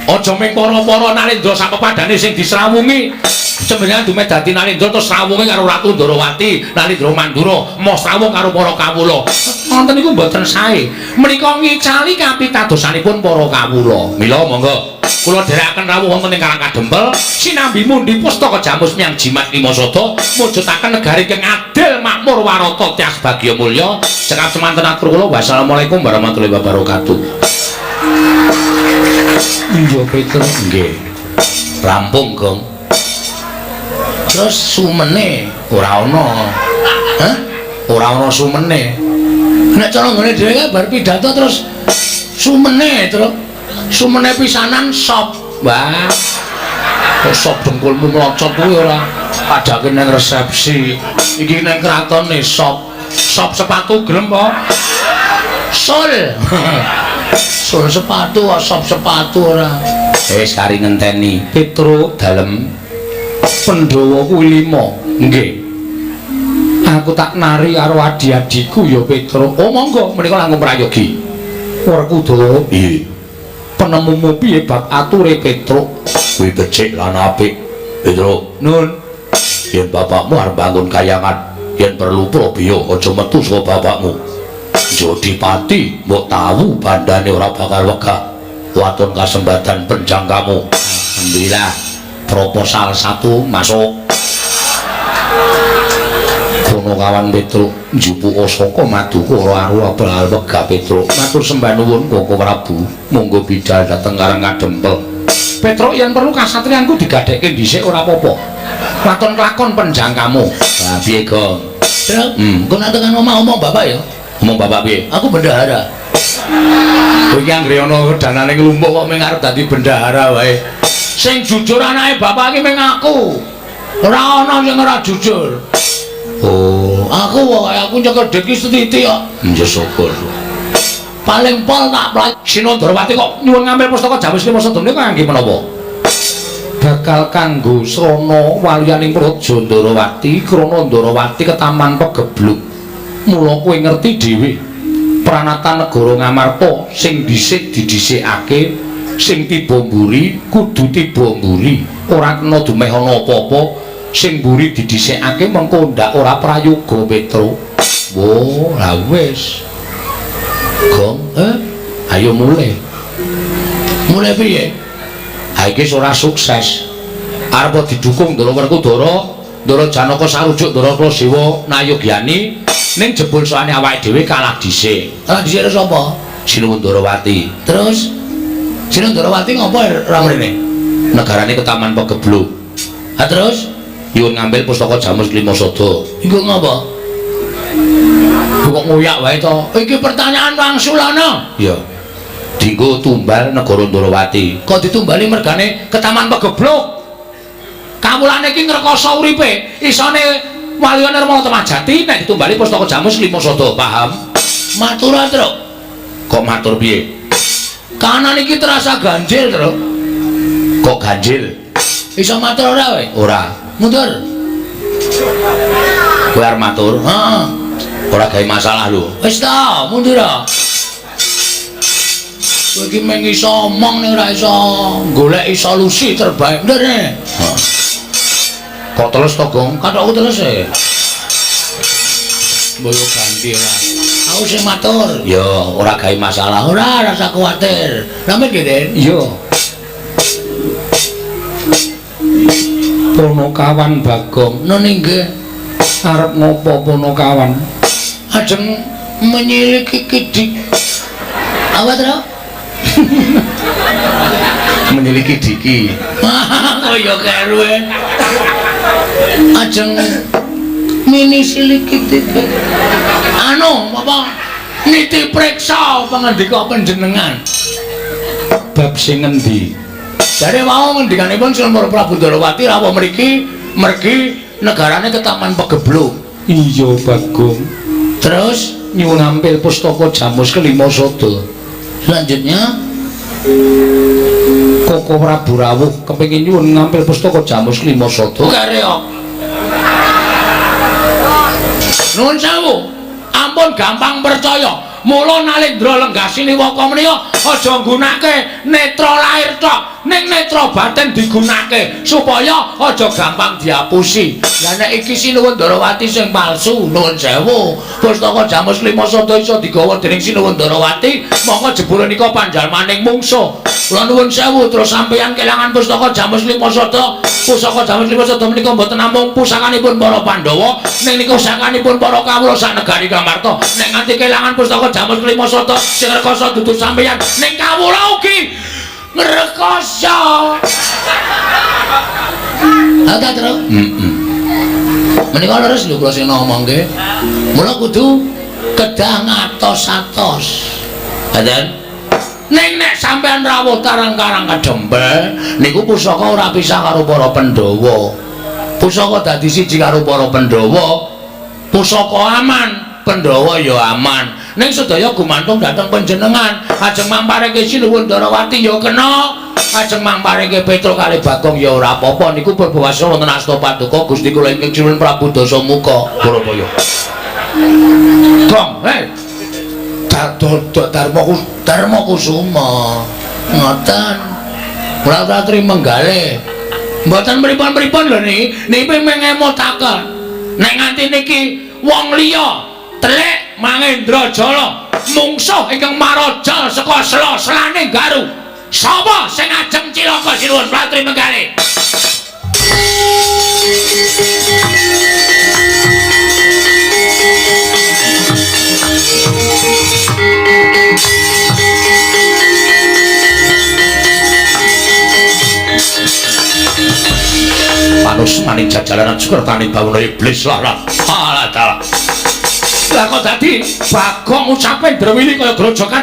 Aja mung para-para Nalendra sapepadane sing disrawungi. Panjenengan dumeh dadi Nalendra terus srawunge karo Ratu Ndorowati, Nalendra Mandura, moh srawung karo para kawula. Wonten niku mboten sae. Menika ngicali kapitadosanipun para kawula. Mila monggo kula dherekaken rawuh wonten ing Karang Kadempel sinambi mundi pustaka jamus miang jimat lima sada mujudaken negari ingkang adil makmur warata tias bagya mulya. Cekap semanten atur kula. Wassalamualaikum warahmatullahi wabarakatuh. Iya, Petruk. Nggih. Rampung, Gong. Terus sumene ora ana. Hah? Ora ana sumene. Nek cara nggone dhewe kae bar pidato terus sumene, Truk. Sumene pisanan sop. Wah. Kok sop dengkulmu mlocot kuwi ora padake nang resepsi. Iki nang kratone sop. Sop sepatu gelem apa? Sol. Sol sepatu, sop sepatu ora. Wis kari ngenteni Petruk dalem Pandhawa kuwi 5. Nggih. Aku tak nari karo adi-adiku ya Petruk. Oh monggo menika langkung prayogi. Werkudara. Iya. Penemumu piye bab ature Petruk? Kuwi becik lan apik. Petruk, Nun. Yen bapakmu arep bangun kayangan, yen perlu probio aja metu saka bapakmu. Jodipati mbok tahu bandane ora bakal wegah. Waton kasembatan penjangkamu. Alhamdulillah. Proposal 1 masuk. Kono kawan Petruk njupuka saka maduka ora ora bakal wegah Petruk. Matur sembah nuwun Koko Prabu. Monggo bidal dhateng Karang Kadempel. Petruk yen perlu kasatriyanku digadhekke dhisik ora apa-apa. Waton kelakon penjangkamu. Lah piye, Gong? Truk, engko nek tekan omah omong bapak ya. Omong bapak piye? Aku bendahara. Kowe iki anggere ana danane nglumpuk kok mung arep dadi bendahara wae. Sing jujur anake bapak iki mung aku. Ora ana sing ora jujur. Oh, aku wae aku nyekel dhit ki sethithik kok. Ya syukur. Paling pol tak play. Sinandrawati kok nyuwun ngambil pustaka Jamus Lima Sada menika kangge menapa? Bakal kanggo srana waliyaning Praja Ndarawati krana Ndarawati ketaman pegebluk. Mula kowe ngerti dhewe pranatan negara Ngamarta sing dhisik didhisikake, sing tiba mburi kudu tiba mburi, ora kena dumeh ana apa-apa, sing mburi didhisikake mengko ndak ora prayoga Petruk. Wo, lah wis. Gong, ayo mulai. Mulai piye? Ha iki ora sukses. Arep didukung Ndara Werkudara, Ndara Janaka sarujuk Ndara Klasewa Nayogyani, ning jebul soane awake dhewe kalah dhisik. Kalah dhisik karo sapa? Sinuwun Ndarawati. Terus Sinuwun Ndarawati ngopo ora mrene? Negarane ketaman pegebluk. Ha terus nyuwun ngambil pustaka Jamus Lima Sada. Iku ngopo? Kok ngoyak wae to? Iki pertanyaan wangsulana. Iya. Dinggo tumbal negara Ndarawati. Kok ditumbali mergane ketaman pegebluk? Kawulane iki ngrekoso uripe. Isone Waluyan Nirmala Temajati nek ditumbali pustaka Jamus Lima Sada, paham? Matur, Truk. Kok matur piye? Kanan iki terasa ganjil, Truk. Kok ganjil? Iso matur ora kowe? Ora. Mundur. Kowe arep matur? Heeh. Ora gawe masalah lho. Wis ta, mundur. Kowe iki mung iso omong ning ora iso goleki solusi terbaik. Mundur ne. Heeh. Kok teles to, Gong? Kathokku teles e. Mbok ganti ora. Aku sing matur. Ya, ora gawe masalah. Ora, rasa kuwatir. Namit nggih, Den? Iya. Ponokawan Bagong. Nun inggih. Arep ngopo Ponokawan? Ajeng menyiliki kidik. Apa to? Menyiliki diki. Kaya keruwe. Ajeng mini siliki diki. Anu, apa? Niti preksa pangandika panjenengan. Bab sing ngendi? Jare wau ngendikanipun Sinuwun Prabu Ndorowati rawuh mriki mergi negarane ketaman Pegebluk. Iya, Bagong. Terus nyuwun ampil pustaka Jamus kelima sada. Selanjutnya Koko Prabu rawuh kepengin nyuwun ngampil pustaka Jamus kelima sada. Kare kok. Nuwun sewu. Ampun gampang percaya. Mula Nalendra lenggah siniwaka menika aja nggunake netra lahir tok, ning netra batin digunake supaya aja gampang diapusi. Lah nek iki Sinuwun Ndorowati sing palsu, nuwun sewu. Pustaka Jamus lima sada iso digawa dening Sinuwun Ndorowati, mongko jebule nika panjalmaning mungsuh. Kula nuwun sewu terus sampeyan kelangan pustaka Jamus lima sada. Pusaka Jamus lima sada menika mboten namung pusakanipun para Pandhawa, ning nika pusakanipun para kawula sak negari Ngamarta. Nek nganti kelangan pustaka Jamus lima sada sing rekoso dudu sampeyan, ning kawula ugi ngrekoso. Ha ta, Tru? Heeh. Menika leres lho kula sing ngomongke. Mula kudu kedah ngatos-atos. Ngaten. Ning nek sampeyan rawuh tarang-karang kedempel niku pusaka ora pisah karo para Pandhawa. Pusaka dadi siji karo para Pandhawa. Pusaka aman, Pandhawa ya aman. Ning sedaya gumantung dhateng panjenengan. Ajeng mampareke Sinuwun Ndorowati ya kena, ajeng mampareke Petruk kalih Bagong ya ora apa-apa. Niku purbawaso wonten asta paduka Gusti kula ingkang Sinuwun Prabu Dasamuka. Purabaya. Gong, hei. Darma Kusuma. Ngoten. Ora Ratri Menggale. Mboten pripun-pripun lho niki, niki mengemutaken. Nek nganti niki wong liya telik Mangendra Jala mungsuh ingkang maraja saka sela-selane Garu. Sapa sing ajeng cilaka Sinuwun Ratri Menggale? Panus maning jajalanan sukertane bawana iblis lah lah. Alah dalah. Lah kok dadi Bagong ucape ndrewili kaya grojokan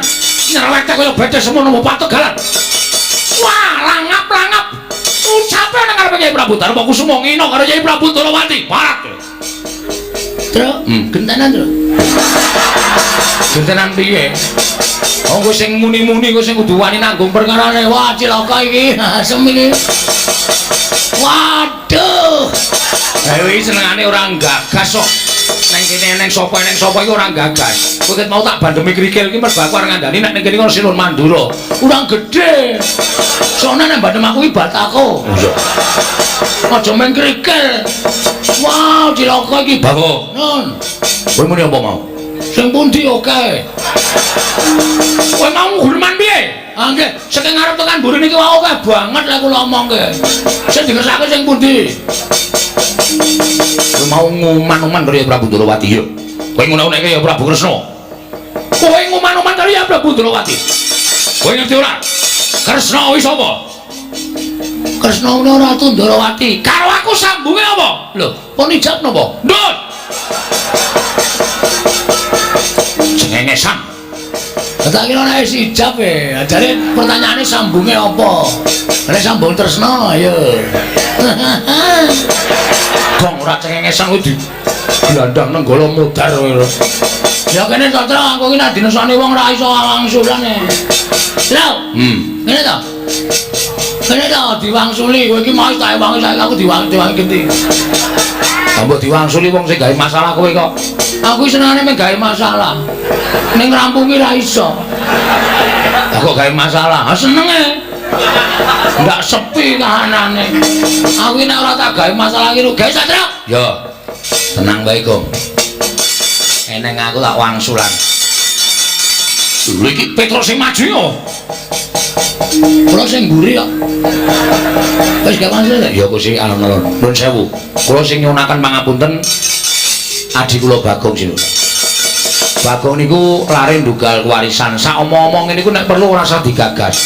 nyerewete kaya becek semono pategalan. Wah, langap-langap ucape nang ngarepe Kyai Prabu Darma Kusuma ngina karo Kyai Prabu Ndorowati. Parat. Tru, gentenan, Tru. Gentenan piye? Oh, kowe sing muni-muni kowe sing kudu wani nanggung perkarane. Wah, cilaka iki. Asem iki. Waduh. Lah iki senengane ora gagas kok. Neng kene neng sapa iki ora gagas. Kowe ket mau tak bandemi krikil iki mergo aku arep ngandani nek ning kene ono Sinuwun Mandura. Kurang gedhe. Soalnya nek bandem aku iki batako. Iya. Aja main krikil. Wah, cilaka iki. Bagong. Nun. Kowe muni apa mau? Sing pundi oke. Kowe mau ngurman piye? Ah nggih, saking ngarep tekan mburi niki wae akeh banget lek kula omongke. Sing dikersake sing pundi? Kowe mau nguman-uman karo Prabu Ndorowati ya. Kowe ngono-ngono ya Prabu Kresna. Kowe nguman-uman karo ya Prabu Ndorowati. Kowe ngerti ora? Kresna kuwi sapa? Kresna kuwi Ratu Ndorowati. Karo aku sambunge apa? Lho, pun ijab napa? Ndut. Cengengesan. Tak kira nek wis ijab e. Jare pertanyaane sambunge apa? Nek sambung tresna ayo. Gong ora cengengesan kuwi diglandang nenggala modar kowe. Ya kene Satra aku iki nek dinesani wong ora iso wangsulan e. Lho. Ngene to. Kene to diwangsuli kowe iki mau tak ewangi saiki aku diwangi genti. Mbok diwangsuli wong sing gawe masalah kowe kok. Aku senengane mung gawe masalah. Ning ngrampungi ra iso. Lah kok gawe masalah? Ha senenge. Ndak sepi kahanane. Aku nek ora tak gawe masalah iki gawe Satra. Ya. Tenang wae, Gong. Eneng aku tak wangsulan. Lho iki Petruk sing maju yo. Kula sing mburi kok. Wis gak wangsul ta? Ya Gusti alon-alon. Nuwun sewu. Kula sing nyuwunaken pangapunten adi kula Bagong sing. Bagong niku lare ndugal kewarisan. Sak omong-omong niku nek perlu ora usah digagas.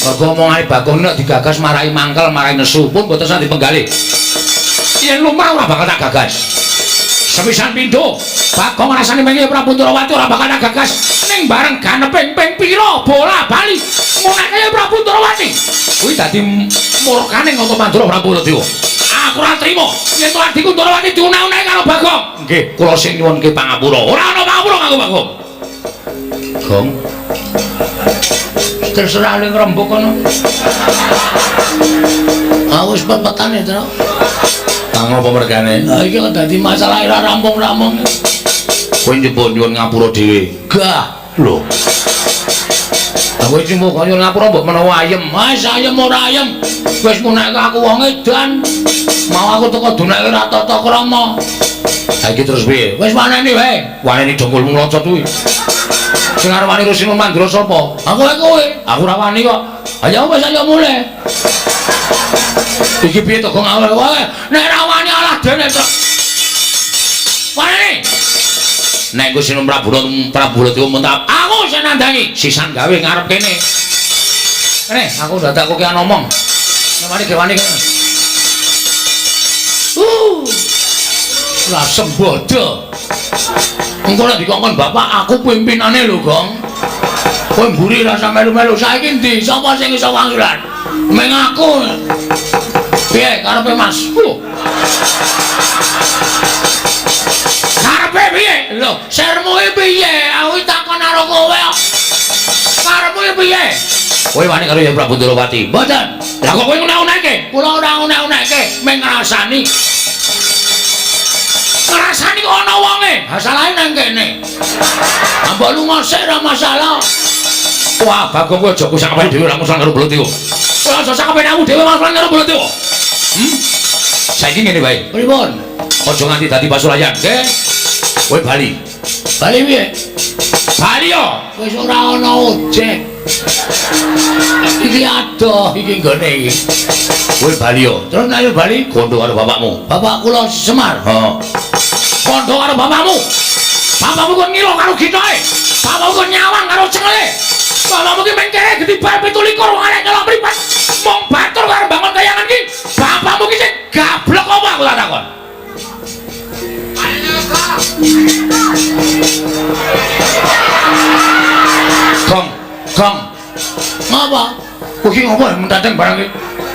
Mergo omongane Bagong nek digagas marai mangkel, marai nesu pun mboten usah dipenggalih. Yen lumrah ora bakal tak gagas. Sepisan pindho, Bagong rasane mengi Prabu Ndrawati ora bakal tak gagas. Ning bareng ganeping ping pira bola bali nguneke Prabu Ndrawati. Kuwi dadi murkane Ngata Mandura Prabu Baladewa. Aku ora trima yen to adhiku Ndrawati diuneh-uneh karo Bagong. Nggih, kula sing nyuwunke pangapura. Ora ana pangapura kanggo Bagong. Gong. Terserah ning rembug kono. Ah wis pepetane, Tru. Kang apa mergane? Lah iki kok dadi masalah ora rampung-rampung. Kowe njupuk nyuwun ngapura dhewe. Gah. Lho. Aku iki mbok nyuwun ngapura mbok menawa ayem. Wis ayem ora ayem. Wis muneke aku wong edan. Mau aku teko duneke ora tata krama. Ha iki terus piye? Wis waneni wae. Waneni dongkulmu mlocot kuwi. Sing arep wani Rusin Mandura sapa? Aku wae kowe. Aku ora wani kok. Ayo wis ayo mulih. Iki piye to kok ngawur wae? Nek ora wani alah dene to. Wani. Nek Gusti Prabu Baladewa muntap, aku sing nandangi. Sisan gawe ngarep kene. Kene, aku dadak kokean omong. Nek wani ge wani kene. Lah sembodo. Engko nek dikongkon bapak aku pimpinane lho, Gong. Kowe mburi rasa melu-melu. Saiki ndi? Sapa sing iso wangsulan? Meng aku. Piye karepe Mas? Karepe piye? Lho, sermu iki piye? Aku takon karo kowe kok. Karepmu iki piye? Kowe wani karo Prabu Ndrawati? Mboten. Lah kok kowe ngene-ngeneke? Kula ora ngene-ngeneke, meng ngrasani. Ngrasani kok ana wonge. Ha salahe nang kene. Mbok lunga sik ora masalah. Wah, Bagong kowe aja kusak awake dhewe ora musuhan karo Baladewa. Kowe aja sak kabeh aku dhewe musuhan karo Baladewa. Saiki ngene wae. Pripun? Aja nganti dadi pasulayan, nggih. Kowe bali. Bali piye? Bali yo. Wis ora ana ojek. Iki adoh iki nggone iki. Kowe bali yo. Terus nek bali kondo karo bapakmu. Bapak kula Semar. Heeh. Kondo karo bapakmu. Bapakmu kon ngilo karo gitoke. Bapakmu kon nyawang karo cengele. Bapakmu ki mengkere getibar 27 wong arek nyolong mripat. Mung batur karo bangun kayangan ki. Bapakmu ki sing gablek apa aku tak takon. Gong, gong. Ngapa? Kowe iki ngopo mentateng barang iki?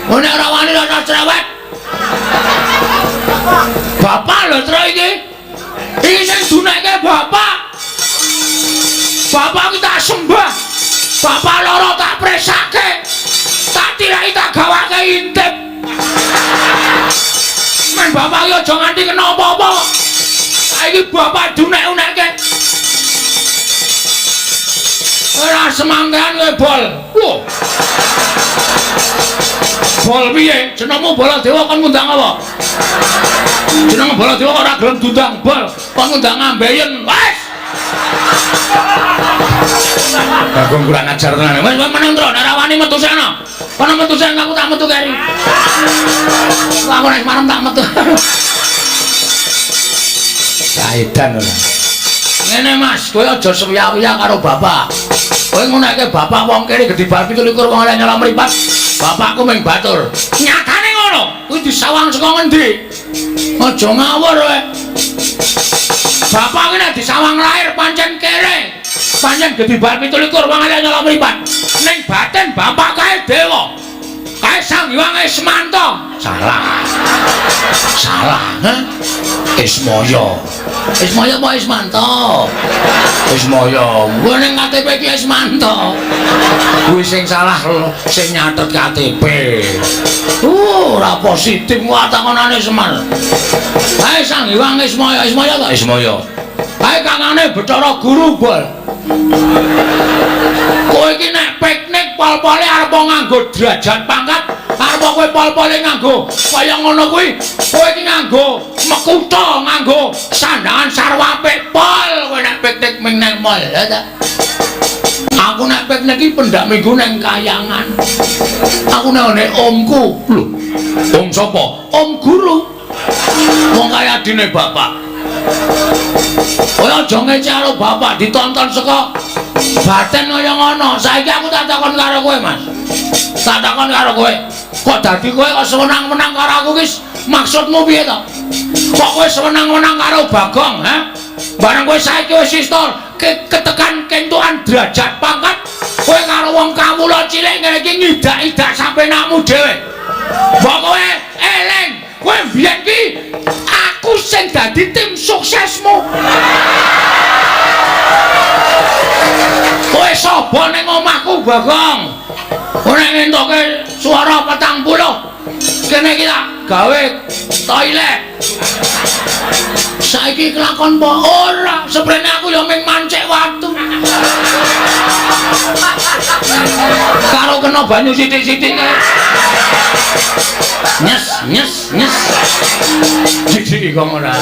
Oh nek ora wani ora cerewet. Bapak lho tro iki. Iki sing duneke bapak. Bapak iki tak sembah. Bapak loro tak presake. Tak tirai tak gawake intip. Men bapak iki aja nganti kena apa-apa. Saiki bapak dunek-uneke. Ora semangkean kowe bol. Lho. Bol piye? Jenengmu Baladewa kon ngundang apa? Jeneng Baladewa kok ora gelem diundang bol, kon ngundang ambeien. Wes. Bagong kurang ajar tenan. Wes meneng tro, nek ora wani metu seno. Kono metu sing aku tak metu keri. Aku nek marem tak metu. Saedan ora. Ngene Mas, kowe aja sewiya-wiya karo bapak. Kowe nguneke bapak wong kene gedhe bar 27 wong oleh nyolong mripat. Bapakku ming batur. Nyatane ngono. Kuwi disawang saka ngendi? Aja ngawur kowe. Bapak ki nek disawang lahir pancen kere. Pancen gedhe bar 27 wong oleh nyolong mripat. Ning batin bapak kae dewa. Kae Sang Hyang Ismanto. Salah. Salah, ha? Ismaya. Ismaya apa Ismanto? Ismaya. Kuwi ning KTP ki Ismanto. Kuwi sing salah sing nyatet KTP. Ora positif wae takonane Semar. Kae Sang Hyang Ismaya, Ismaya ta? Ismaya. Kae kangane Bathara Guru, Bol. Kowe iki nek piknik pol-pole arep nganggo derajat pangkat, arep kowe pol-pole nganggo kaya ngono kuwi, kowe iki nganggo mekutha, nganggo sandangan sarwa apik pol kowe nek piknik ming nang mall, ya ta? Aku nek piknik iki pendak minggu nang kayangan. Aku nek ngene omku. Lho, om sapa? Om guru. Wong kaya adine bapak. Kowe aja ngece karo bapak ditonton saka baten kaya ngono. Saiki aku tak takon karo kowe, Mas. Tak takon karo kowe. Kok dadi kowe kok sewenang-wenang karo aku ki maksudmu piye to? Kok kowe sewenang-wenang karo Bagong, ha? Bareng kowe saiki wis istol ketekan kentukan derajat pangkat, kowe karo wong kawula cilik ngene iki ngidak-idak sampenakmu dhewe. Mbok kowe eling, kowe mbiyen ki aku sing dadi tim suksesmu. Kowe sapa ning omahku, Bagong? Kowe nek ngentoke suara 40, kene iki tak gawe toilet. Saiki kelakon apa ora? Seprene aku ya ming mancik watu. Karo kena banyu sithik-sithik kae. Nyes nyes nyes. Jijik kok ora.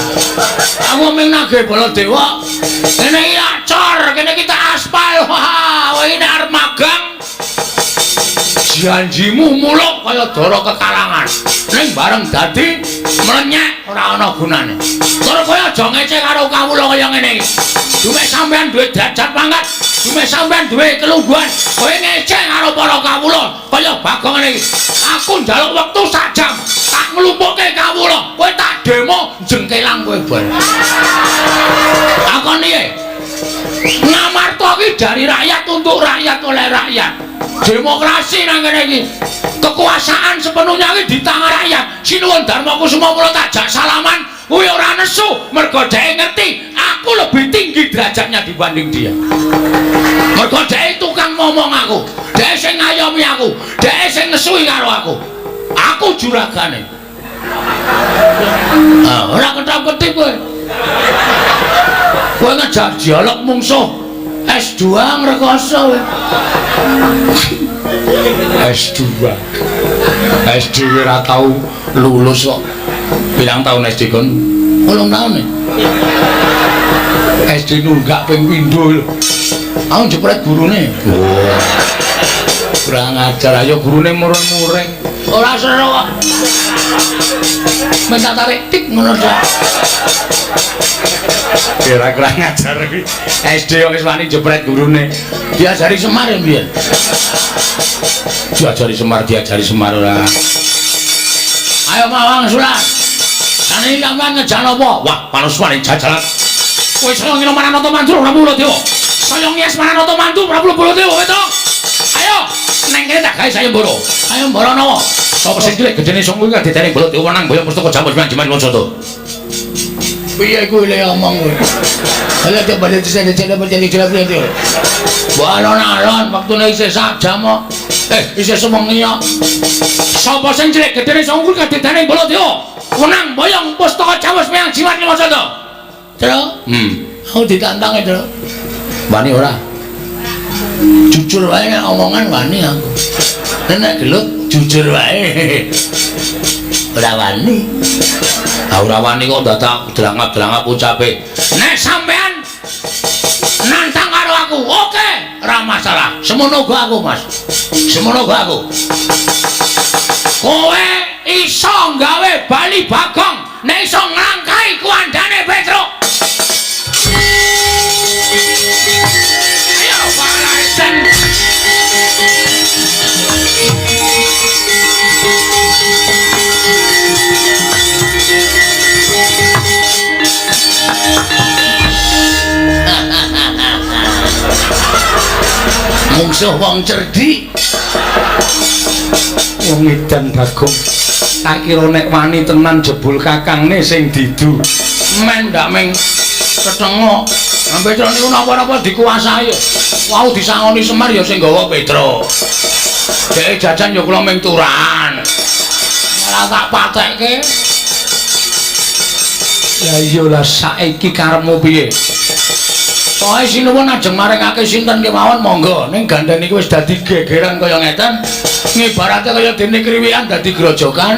Aku ming nagih Baladewa. Kene iki tak cor, kene iki tak aspal. Wah, kowe iki nek arep magang janjimu muluk kaya dara kekalangan. Ning bareng dadi mlenyek ora ana gunane. Tur kowe aja ngece karo kawula kaya ngene iki. Dume sampean duwe derajat pangkat, dume sampean duwe kelungguhan, kowe ngece karo para kawula kaya Bagong ngene iki. Aku njaluk wektu sak jam, tak nglumpukke kawula, kowe tak demo jengkelang kowe bar. Takon piye? Ngamarta iki dari rakyat untuk rakyat oleh rakyat. Demokrasi nang kene iki. Kekuasaan sepenuhnya iki di tangan rakyat. Sinuwun Darma Kusuma kula tak jak salaman, kuwi ora nesu mergo dhek ngerti aku lebih tinggi derajatnya dibanding dia. Mergo dhek tukang ngomong aku, dhek sing ngayomi aku, dhek sing nesui karo aku. Aku juragane. Ah, ora ketap-ketip kowe. Kowe ngejak dialog mungsuh S2 ngrekoso kowe. S2. SD ora tau lulus kok. Pirang taun SD kon? 8 taun e. SD nunggak ping pindho lho. Aku jepret gurune. Oh. Kurang ajar ayo gurune mureng-mureng. Ora seru kok. Minta tarik tik ngono tok. Kira kurang ajar kuwi. SD kok wis wani jepret gurune. Diajari Semar ya mbiyen. Diajari Semar ora. Ayo mawang surat. Saniki sampean ngejan apa? Wah, panuswane jajalan. Kowe saya ngino Maranata Mandu Prabu Baladewa. Saya ngias Maranata Mandu Prabu Baladewa weto. Ayo, neng kene tak gawe sayembara. Sayembara nawa? Sapa sing cilik gedene sing kuwi kadetene Baladewa nang boyong pustaka Jamus Manjiman Wansata. Piye kuwi le omong kowe? Ala coba dicek. Mbok alon-alon wektune isih sak jam kok. Isih sewengi kok. Sapa sing cilik gedene sing kuwi kadetene Baladewa menang boyong pustaka Jamus Manjiman Wansata. Tru? Aku ditantang e, Tru. Wani ora? Jujur wae nek omongan wani aku. Nek gelut jujur wae. Ora wani. Ah ora wani kok dadak drangap-drangap ucape. Nek sampean nantang karo aku, oke, ora masalah. Semono uga aku, Mas. Semono uga aku. Kowe iso gawe bali Bagong nek iso nglangkahi kuandane Petruk. Ayo balasan. Mungsuh wong cerdik. Wong edan Bagong. Tak kira nek wani tenan jebul kakangne sing didu. Men ndak ming ketengok. Petro niku napa-napa dikuasai. Wau disangoni Semar ya sing gawa Petro. Dhek jajan ya kula ming turahan. Malah tak patekke. Lah iya lah saiki karepmu piye? Pokoke sinuwun ajeng maringake sinten kemawon monggo. Ning gandeng niku wis dadi gegeran kaya ngeten. Ngibarate kaya dene kriwikan dadi grojokan.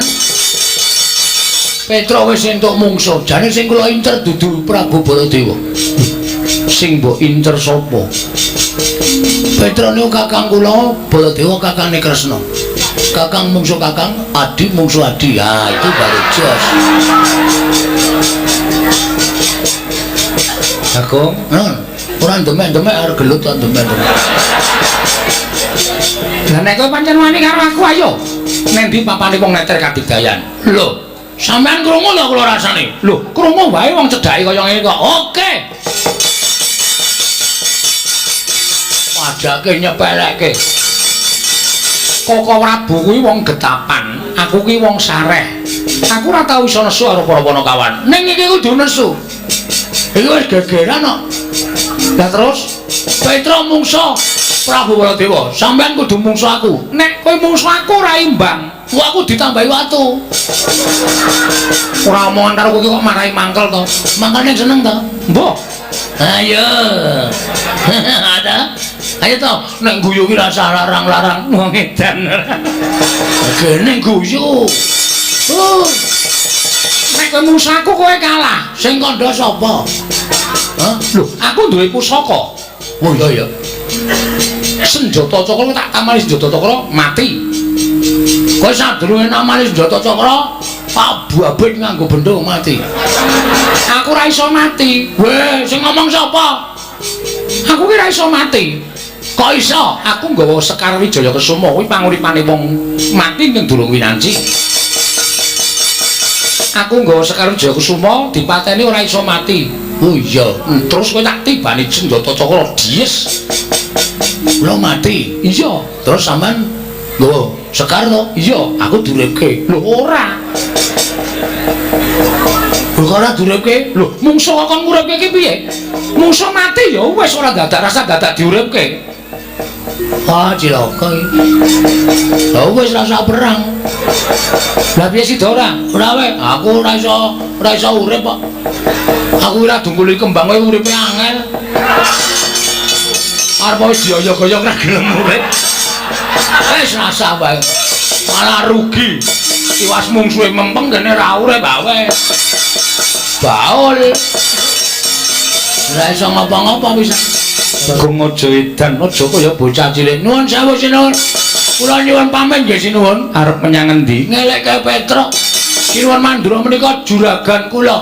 Petro wis entuk mungsuh. Jane sing kula incer dudu Prabu Baladewa. Sing mbok incer sapa? Petro niku kakang kula, Baladewa kakangne Kresna. Kakang mungsu kakang, adi mungsu adi. Ha, itu baru jos. Bagong, Nun, ora demek-demek arep gelut kok demek-demek. Lah nek kowe pancen wani karo aku ayo. Neng ndi papane wong neter kadigdayan? Lho, sampean krungu lho kula rasane. Lho, krungu wae wong cedhake kaya ngene kok. Oke. Pajake nyepelekke. Koko Prabu kuwi wong getapan, aku kuwi wong sareh. Aku ora tau iso nesu karo para panakawan. Ning iki kudu nesu. Iki wis gegeran kok. Lah terus Petro mungso Prabu Baladewa, sampean kudu mungso aku. Nek kowe mungso aku ora imbang, Wah, aku ditambahi watu. Ora omongan karo kowe kok marahi mangkel to. Mangkane seneng to. Mbah, Ayo. Ada. Ayo to, nek guyu ki rasa larang-larang wong edan. Gene guyu. Oh, Nek kowe mungso aku kowe kalah. sing kandha sapa? Hah? Lho, aku duwe pusaka. Oh iya ya. Senjata cakra tak tamani senjata cakra mati. Kowe sadurunge namani senjata cakra, Pak Babit nganggo bendho mati. Aku ora iso mati. Weh, sing ngomong sapa? Aku ki ora iso mati. Kok iso? Aku nggawa Sekar Wijaya Kesuma kuwi panguripane wong mati ning durung winanji. Aku nggawa Sekar Wijaya Kesuma dipateni ora iso mati. Oh iya, Terus kowe tak tibani senjata cakra dies. Kula mati. Iya, Terus sampean nggawa Sekar to? Iya, Aku duripke. Lho ora. Lho kok ora duripke? Lho, mungsuh kok kon nguripke ki piye? Mungsuh mati ya wis ora dadak rasa dadak diuripke. Wah, cilaka iki. Lah wis rasa perang. Lah piye sida ora? Ora wae, aku ora iso urip kok. Aku ora dungkuli kembang kowe uripe angel. Arep wis dioyok-oyok ora gelem urip. Wis rasa wae. Malah rugi. Tiwas mungsuhe mempeng kene ora urip wae. Baul. Ora iso ngapa-ngapa bisa. Bagong aja edan, aja kaya bocah cilik. Nuwun sewu sinuwun. Kula nyuwun pamit nggih sinuwun. Arep menyang endi? Ngelekke Petruk. Sinuwun Mandura menika juragan kula.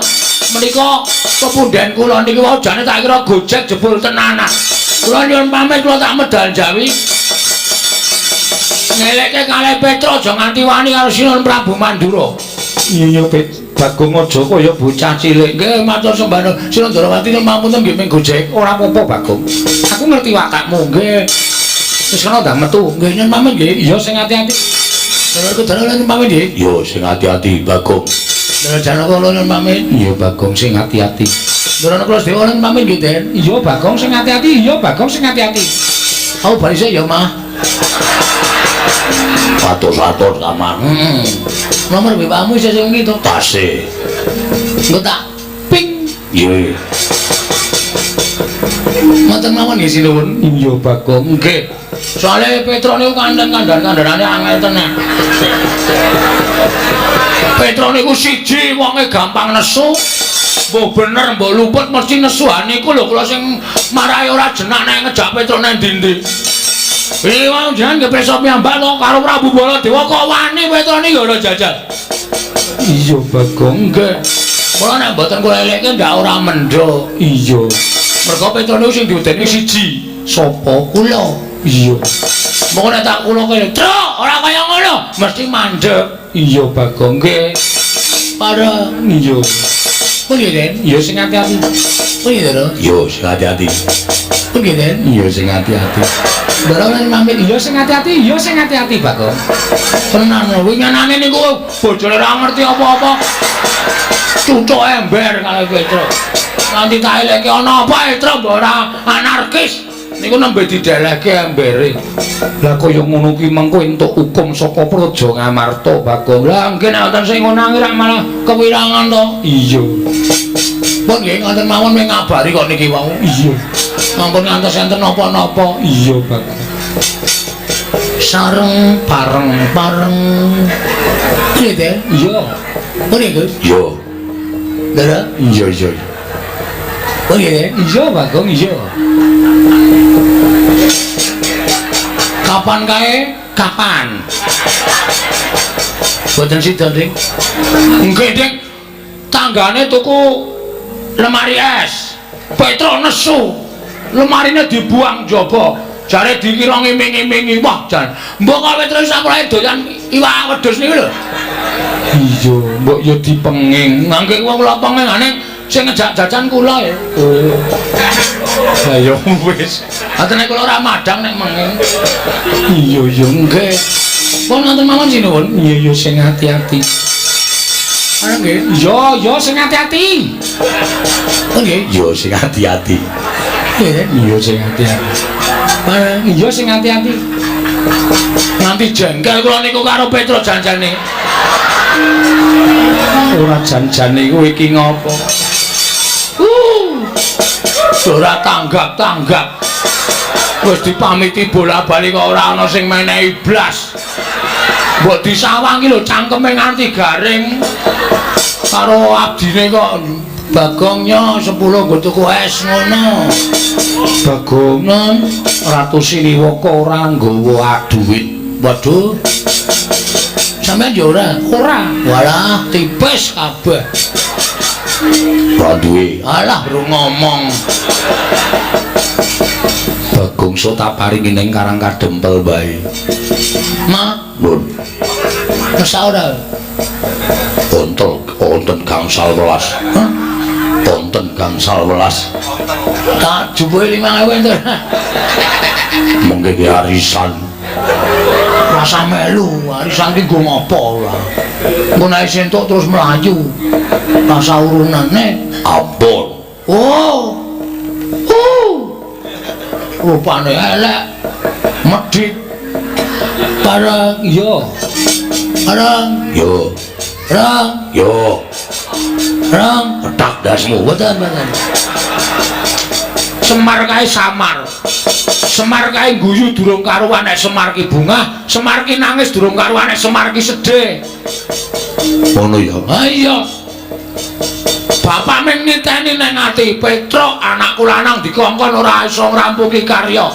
Menika pepundhen kula niki wau jane tak kira gojek jebul tenanan. Kula nyuwun pamit kula tak medal Jawi. Ngelekke kalih Petruk aja nganti wani karo Sinuwun Prabu Mandura. Iya Bagong aja kaya bocah cilik. Nggih matur sembah nuwun. Sinuwun Ndrawati nyuwun pamunten nggih ming gojek. Ora apa-apa Bagong. Aku ngerti watakmu nggih. Wis kena ndang metu. Nggih nyuwun pamit nggih. Iya sing ati-ati. Dulurku dulur nyuwun pamit nggih. Yo sing ati-ati Bagong. Dulur Janaka kula nyuwun pamit. Iya Bagong sing ati-ati. Dulur kula sedaya nyuwun pamit nggih, Den. Iya Bagong sing ati-ati. Iya Bagong sing ati-ati. Aku bali sik ya, Mah. Atos-atos taman. Heeh. Nomor WA-mu isih sing iki to? Tasih. Engko tak ping. Nggih. Ngoten mawon nggih sinuwun. Iya Bagong. Nggih. Soale Petruk niku kanten kandhan-kandhanane angel tenan. Petruk niku siji wonge gampang nesu. Mbok bener mbok luput mesti nesu. Ha niku lho kula sing marahi ora jenak nek ngejak Petruk nang ndi-ndi. Iki wong jenengan nggih pirsa piyambak to karo Prabu Baladewa kok wani Petruk niki ora jajal. Iya Bagong. Nggih. Kula nek mboten kula elekke ndak ora mendho. Iya. Mergo Petruk niku sing diwedeni siji. Sapa? Kula. Iya. Moko nek tak kula kene, "Truk, ora kaya ngono." Mesti mandek. Iya Bagong. Nggih. Para Iya. Pun nggih, Den. Iya sing ati-ati. Pun nggih, Ndoro. Yo sing ati-ati. Pun nggih, Den. Iya sing ati-ati. Ndoro lan pamit. Iya sing ati-ati, iya sing ati-ati Bagong. Tenan winginane niku bojone ora ngerti apa-apa. Cucuk ember kalih Petruk. Nanti tak eleke ana apa Petruk mbok ora anarkis. Niku nembe didelehke embere. Lah kaya ngono ki mengko entuk hukum saka Praja Ngamarta Bagong. Lah nggih nek wonten sing ngono rak malah kewirangan to. Iya. Pun nggih ngoten mawon mung ngabari kok niki wau. Iya. Ampun ngantos enten napa-napa. Iya Bagong. Sareng Pareng. pareng. Nggih, Den. Iya. Pun nggih, Gus. Yo. Ndara. Iya iya. Pun nggih, Den. Iya Bagong iya. Kapan kae? Kapan? Boten sida, Dik. Nggih, Dik. Tanggane tuku lemari es. Petro nesu. Lemarine dibuang jaba. Jare dikira ngiming-imingi. Wah, jan. Mbok kok Petro sampurae doyan iwak wedhus niku lho. Iya, mbok ya dipenging. Mangke wong kula pengingane sing ngejak jajan kula ya. Oh. Lah ya wis. Atene kula ora madang nek menging. Iya, iya, nggih. Pun ngoten mawon sinuwun. Iya, iya sing ati-ati. Ah nggih. Iya, iya sing ati-ati. Nggih, iya sing ati-ati. Iya sing ati-ati. Barang iya sing ati-ati. Nganti jengkel kula niku karo Petro janjane. Ora janjane kowe iki ngopo? Ora tanggap-tanggap. Wis dipamiti bola-bali kok ora ana sing menehi blas. Mbok disawangi lho cangkeme nganti garing. Karo abdine kok Bagongnya 10 nggo tuku es ngono. Bagong Ratu Siliwaka ora nggawa duit. Waduh. Sampeyan ya ora? Ora. Walah, tipis kabeh. Ora duwe. Alah, ru ngomong. Bagong so tak paringi ning Karang Kadempel wae. Ma, Nun. Wis ora? Ontel, wonten gangsal welas. Hah? Wonten gangsal welas. Tak jupuke 5.000 enten. Mengke ki arisan. Rasa melu, arisan ki nggo ngopo ora? Engko nek entuk terus mlayu. Rasa urunane ampun. Oh. Rupane elek. Medhit. Barang iya. Barang yo. Rang yo. Rang petak dasmu. Mboten, mboten. Semar kae samar. Semar kae guyu durung karuan nek Semar ki bungah, Semar ki nangis durung karuan nek Semar ki sedih. Ngono ya. Ha iya. Bapak ming niteni nang ati Petruk anakku lanang dikongkon ora iso ngrampungi karya.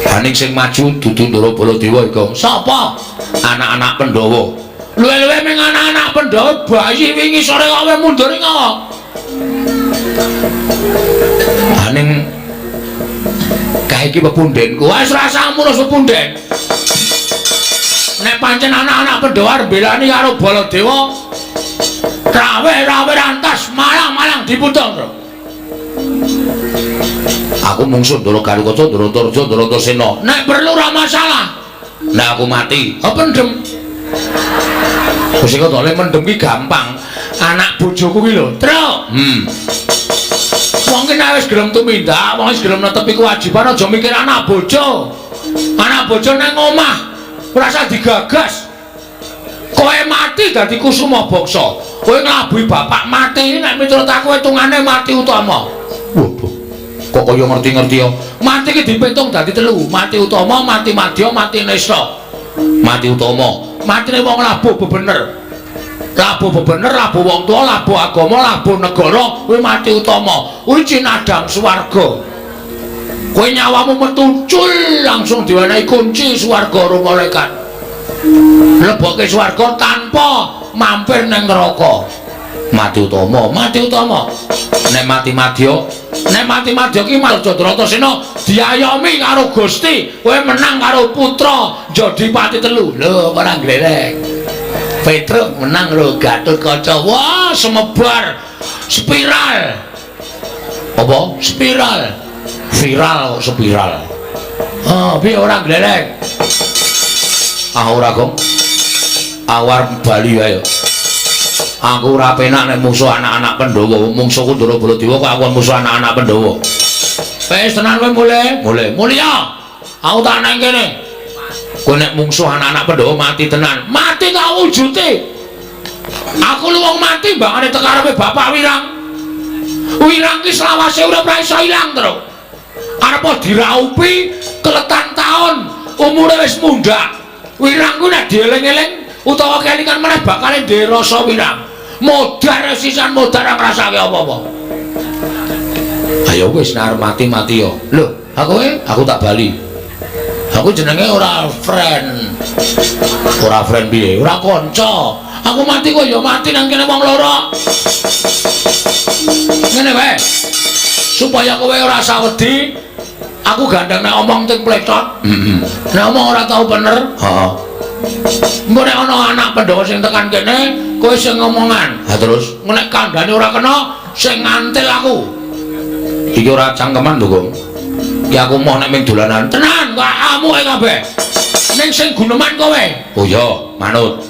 Haning sing maju dudu Ndara Baladewa iku. Sapa? Anak-anak Pandhawa. Luwe-luwe ming anak-anak Pandhawa bayi wingi sore kok kowe mundur ngopo? Haning kae iki pepundhenku. Wis rasa ngurus pepunden. Nek pancen anak-anak Pandhawa arep belani karo Baladewa, rawe-rawe rantas malang-malang diputung, Bro. Aku mungsuh Ndara Garukaca, Ndara Antarja, Ndara Antasena. Nek perlu ora masalah. Nek aku mati, oh pendem. Wis kok dole mendem ki gampang. Anak bojoku ki lho, Truk. Wong ki nek wis gelem tumindak, wong wis gelem netepi kewajiban aja mikir anak bojo. Anak bojo nang omah ora usah digagas. Kowe mati dadi kusuma bangsa. Kowe nglabuhi bapak mati nek miturut aku hitungane mati utama. Waduh. Kok kaya ngerti-ngerti ya? Mati ki dipitung dadi telu, mati utama, mati madya, mati nista. Mati utama, matine wong labuh bebener. Labuh bebener, labuh wong tuwa, labuh agama, labuh negara, kuwi mati utama. Kuwi cinadang swarga. Kowe nyawamu metu cul langsung diwenehi kunci swarga karo malaikat. Lebokke swarga tanpa mampir ning neraka. Mati utama, mati utama. Nek mati madya, nek mati madya ki Marjodra Antasena diayomi karo Gusti, kowe menang karo putra Jodipati telu. Lho, ora glerek. Petruk menang karo Gatotkaca. Wah, semebar spiral. Apa? Spiral. Viral kok spiral. Oh, piye ora glerek? Ah ora, Gong. Awar bali wae. Aku ora penak nek musuh anak-anak Pandhawa. Mungsuhku Ndara Baladewa kok aku musuh anak-anak Pandhawa. Wis tenan kowe mulih. Mulih. Mulih. Aku tak nang kene. Kowe nek mungsuh anak-anak Pandhawa mati tenan. Mati tak wujute. Aku lu wong mati mbangane teko arepe Bapak Wirang. Wirang ki selawase urip ora iso ilang, Tru. Arep diraupi keletan taun, umure wis mundhak. Wirang ku nek dieling-eling utawa kelingan meneh bakale ndek rasa wirang. Modar sisan modar ora ngrasake apa-apa. Ayo wis nek arep mati-mati yo. Lho, aku aku tak bali. Aku jenenge ora friend. Ora friend piye? Ora kanca. Aku mati kok ya mati nang kene wong loro. Ngene wae. Supaya kowe ora sawedi, aku gandeng nek omong ting pletot. Heeh. Nek omong ora tau bener. Heeh. Engko nek ana anak Pandhawa sing tekan kene, kowe sing ngomongan. Ha terus, nek kandhane ora kena, sing ngantil aku. Iki ora cangkeman lho, Gong. Iki aku moh nek ming dolanan. Tenan, kok amuke kabeh. Ning sing guneman kowe. Oh iya, manut.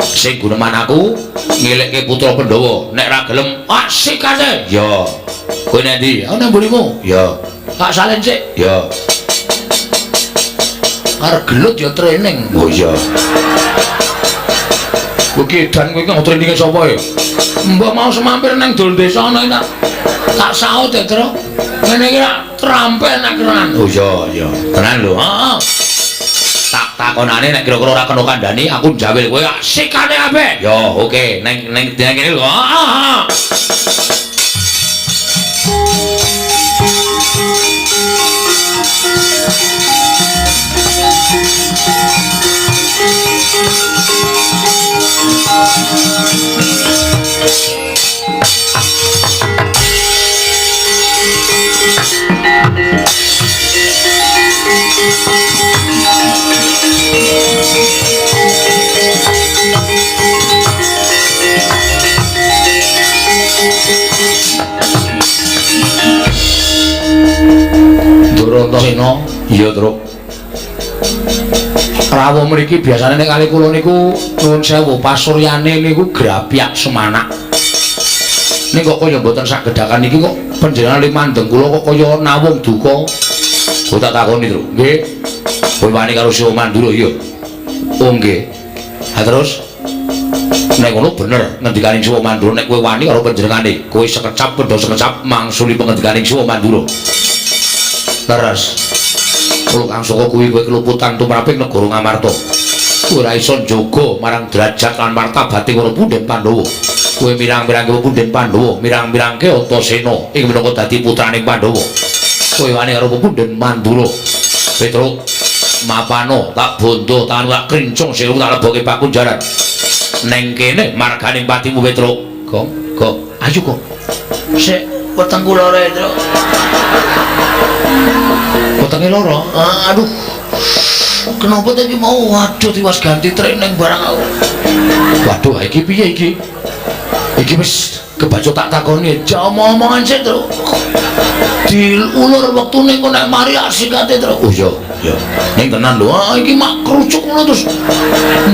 Sing guneman aku ngelekke putra Pandhawa. Nek ra gelem, asik ate. Ya. Kowe nek ndi? Aku nang mburimu. Ya. Tak salin sik. Ya. Arep gelut ya training. Oh iya. Kowe ki edan kowe iki traininge sapa e? Mbah mau semampir nang dol desa ana iki tak saut ya, Tru. Ngene iki rak trampel nek keran. Oh iya, iya. Tenan lho. Heeh. Tak takonane nek kira-kira ora kena kandhani aku njawil kowe sikane kabeh. Ya, oke. Neng neng kene lho. Heeh. Durantasena, iya, Truk. Rawuh mriki biasane nek kali kula niku nuwun sewu pasuryane niku grapyak semanak. Ning kok kaya mboten sagedhakan iki kok panjenengan limandeng kula kok kaya nawung duka. Kok tak takoni, Truk. Nggih. Kowe wani karo Siwa Mandura iya. Oh nggih. Ha terus nek ngono bener ngendikaning Siwa Mandura nek kowe wani karo panjenengane, kowe sekecap pendha sekecap mangsuli pengendikaning Siwa Mandura. Leres. Kula Kang Saka kuwi kowe keluputan tumraping negara Ngamarta. Kowe ora iso njaga marang derajat lan martabate para punden Pandhawa. Kowe mirang-mirangke punden Pandhawa, mirang-mirangke Antasena ing minangka dadi putraning Pandhawa. Kowe wani karo punden Mandura. Petruk mapano tak bondo tangan tak krincung sirung tak leboke pakunjaran. Neng kene marganing patimu Petruk. Gong, gong, ayo kok. Sik wetengku lara, Truk. Wetenge lara. Aduh. Kenapa tadi mau? Waduh, tiwas ganti training barang aku. Waduh, iki piye iki? Iki wis kebaca tak takoni. Ja omong-omongan sik, Truk. Diulur wektune engko nek mari asikate, Truk. Oh iya, iya. Ning tenan lho. Ah, iki mak kerucuk ngono terus.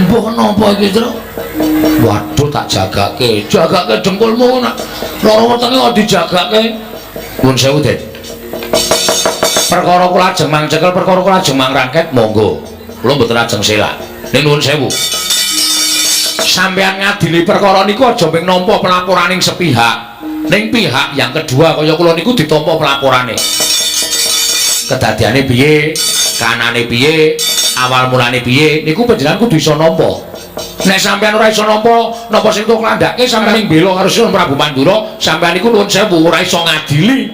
Mbah napa iki, Truk? Waduh, tak jagake. Jagake dengkulmu nek lara wetenge kok dijagake. Nuwun sewu, Den. Perkara kula ajeng mangcekel, perkara kula ajeng mangrangket, monggo. Kula mboten ajeng selak. Ning nuwun sewu. Sampeyan ngadili perkara niku aja mung nampa pelaporaning sepihak. Ning pihak yang kedua kaya kula niku ditampa pelaporane. Kedadiane piye, kanane piye, awal mulane piye, niku panjenengan kudu iso nampa. Nek sampeyan ora iso nampa, napa sing tok landhake sampeyan ing bela karo Sinuwun Prabu Mandura, sampeyan niku nuwun sewu ora iso ngadili.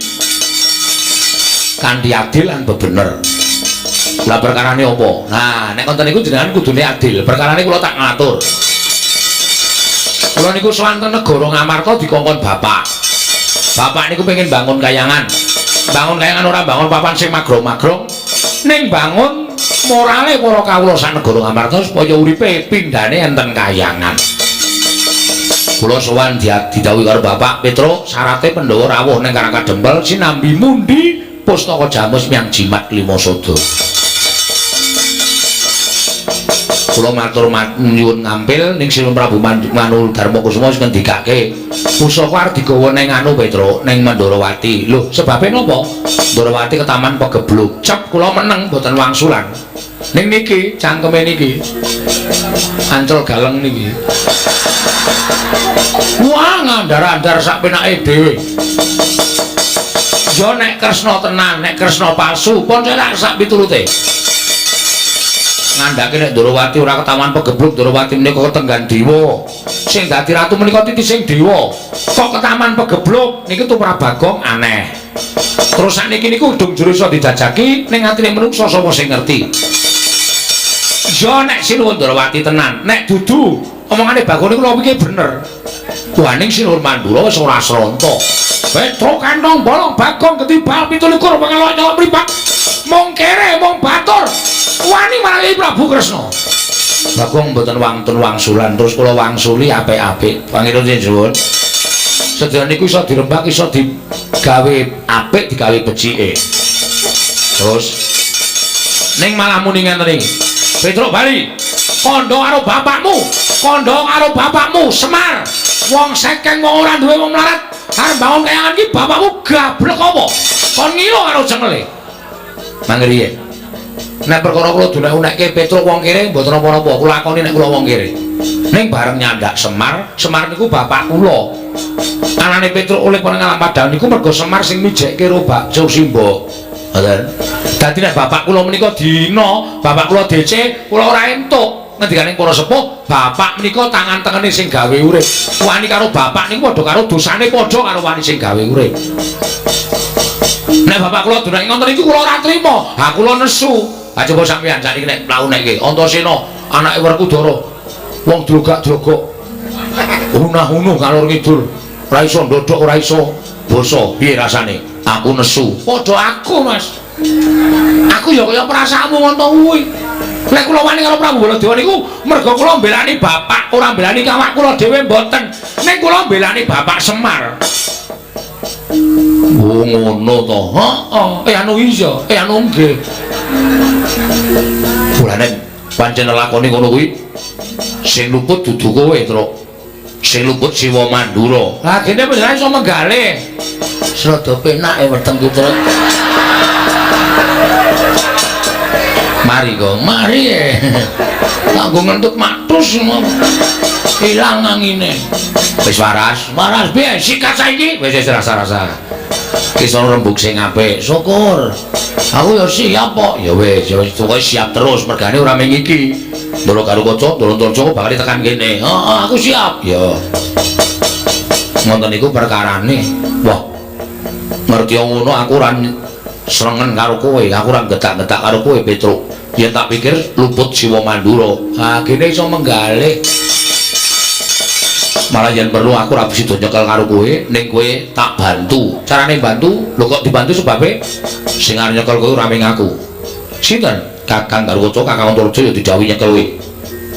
Kanthi adil lan bebener. Lah perkarane apa? Nah, nek konten niku jenengan kudune adil. Perkarane kula tak ngatur. Kula niku sowan teng negara Ngamarta dikongkon bapak. Bapak niku pengen bangun kayangan. Bangun kayangan ora bangun papan sing magrong-magrong, ning bangun morale para kawula sak negara Ngamarta supaya uripe pindhane enten kayangan. Kula sowan didhawuhi karo Bapak Petruk, syarate Pandhawa rawuh ning Karang Kadempel sinambi mundi pustaka jamus miang jimat lima sada. Kula matur nyuwun ngampil ning Sinuwun Prabu Manu Darma Kusuma wis ngendikake pusaka arep digawa ning anu Petruk ning Mandrawati. Lho, sebabe napa? Mandrawati ketaman pegebluk. Cep kula meneng mboten wangsulan. Ning niki cangkeme niki. Ancol galeng niki. Wah, ngandar-andar sak penake dhewe. Ya nek Kresna tenan, nek Kresna palsu, pun sak sak piturute. Ngandhake nek Ndrawati ora ketaman pegebluk, Ndrawati menika ketenggan dewa. Sing dadi ratu menika titising dewa. Kok ketaman pegebluk niki tumrap Bagong aneh. Terus sakniki niku udung jero iso dijajaki ning atine menungsa sapa sing ngerti. Iya nek Sinuwun Ndrawati tenan, nek dudu omongane Bagong niku kula pikir bener. Waning Sinuwun Mandura wis ora sronta. Petruk kantong bolong Bagong ketibal 17 pengelok nyolok mripat. Mung kere mung batur. Wani marang Prabu Kresna. Bagong mboten wantun wangsulan terus kula wangsuli apik-apik. Pangeran nyuwun. Sedaya niku iso dirembak iso digawe apik digawe becike. Terus ning malah muni ngenten iki. Petruk bali. Kandha karo bapakmu, kandha karo bapakmu Semar. Wong sekeng wong ora duwe wong melarat, arep bangun kayangan iki bapakmu gablek apa? Kon ngira karo cengele. Mangriye. Nek perkara kula dunek-unekke Petruk wong kere mboten napa-napa, kula lakoni nek kula wong kere. Ning bareng nyandak Semar, Semar niku bapak kula. Anane Petruk oleh nang alam padang niku mergo Semar sing mijekke karo Bakso Simbo. Ngoten. Dadi nek bapak kula menika dina, bapak kula DC, kula ora entuk. Ngendikane para sepuh, bapak menika tangan tengene sing gawe urip. Wani karo bapak niku padha karo dosane padha karo wani sing gawe urip. Nek bapak kula dunake ngoten niku kula ora trima. Ha kula nesu. Ha coba sampeyan sakniki nek mlaku-nekke Antasena anake Werkudara. Wong drogak-drogok. Hunah-hunuh ngalor ngidul. Ora iso ndodhok, ora iso basa. Piye rasane? Aku nesu. Padha aku, Mas. Aku ya kaya perasaanmu ngono kuwi. Nek kula wani karo Prabu Baladewa niku mergo kula mbelani bapak, ora mbelani kawak kula dhewe mboten. Ning kula mbelani bapak Semar. Oh ngono to. Heeh, anu iya, anu nggih. Mulane pancen lakone ngono kuwi sing luput dudu kowe, Truk. Sing luput Siwa Mandura. Lah kene panjenengan iso menggalih. Rada penak e wetengku, Truk. Mari kok, mari e. Tak nggo ngentut matus ngono. Ilang angine. Wis waras, waras piye sikat saiki? Wis wis rasa-rasa. Ki sono rembug sing apik. Syukur. Aku ya siap kok. Ya wis, ya wis pokoke siap terus mergane ora mung iki. Ndoro karo kaca, ndoro Antarja bakal tekan kene. Heeh, aku siap. Ya. Ngoten niku perkarane. Wah. Ngerti ngono aku ora srengen karo kowe, aku ora getak-getak karo kowe, Petruk. Yen tak pikir luput Siwa Mandura. Ha, kene iso menggalih. Malah yen perlu aku ora bisa nyekel karo kowe, ning kowe tak bantu. Carane bantu, lho kok dibantu sebabe sing arep nyekel kowe ora mung aku. Sinten? Kakang Garukaca, Kakang Antarja ya didhawuhi nyekel kowe.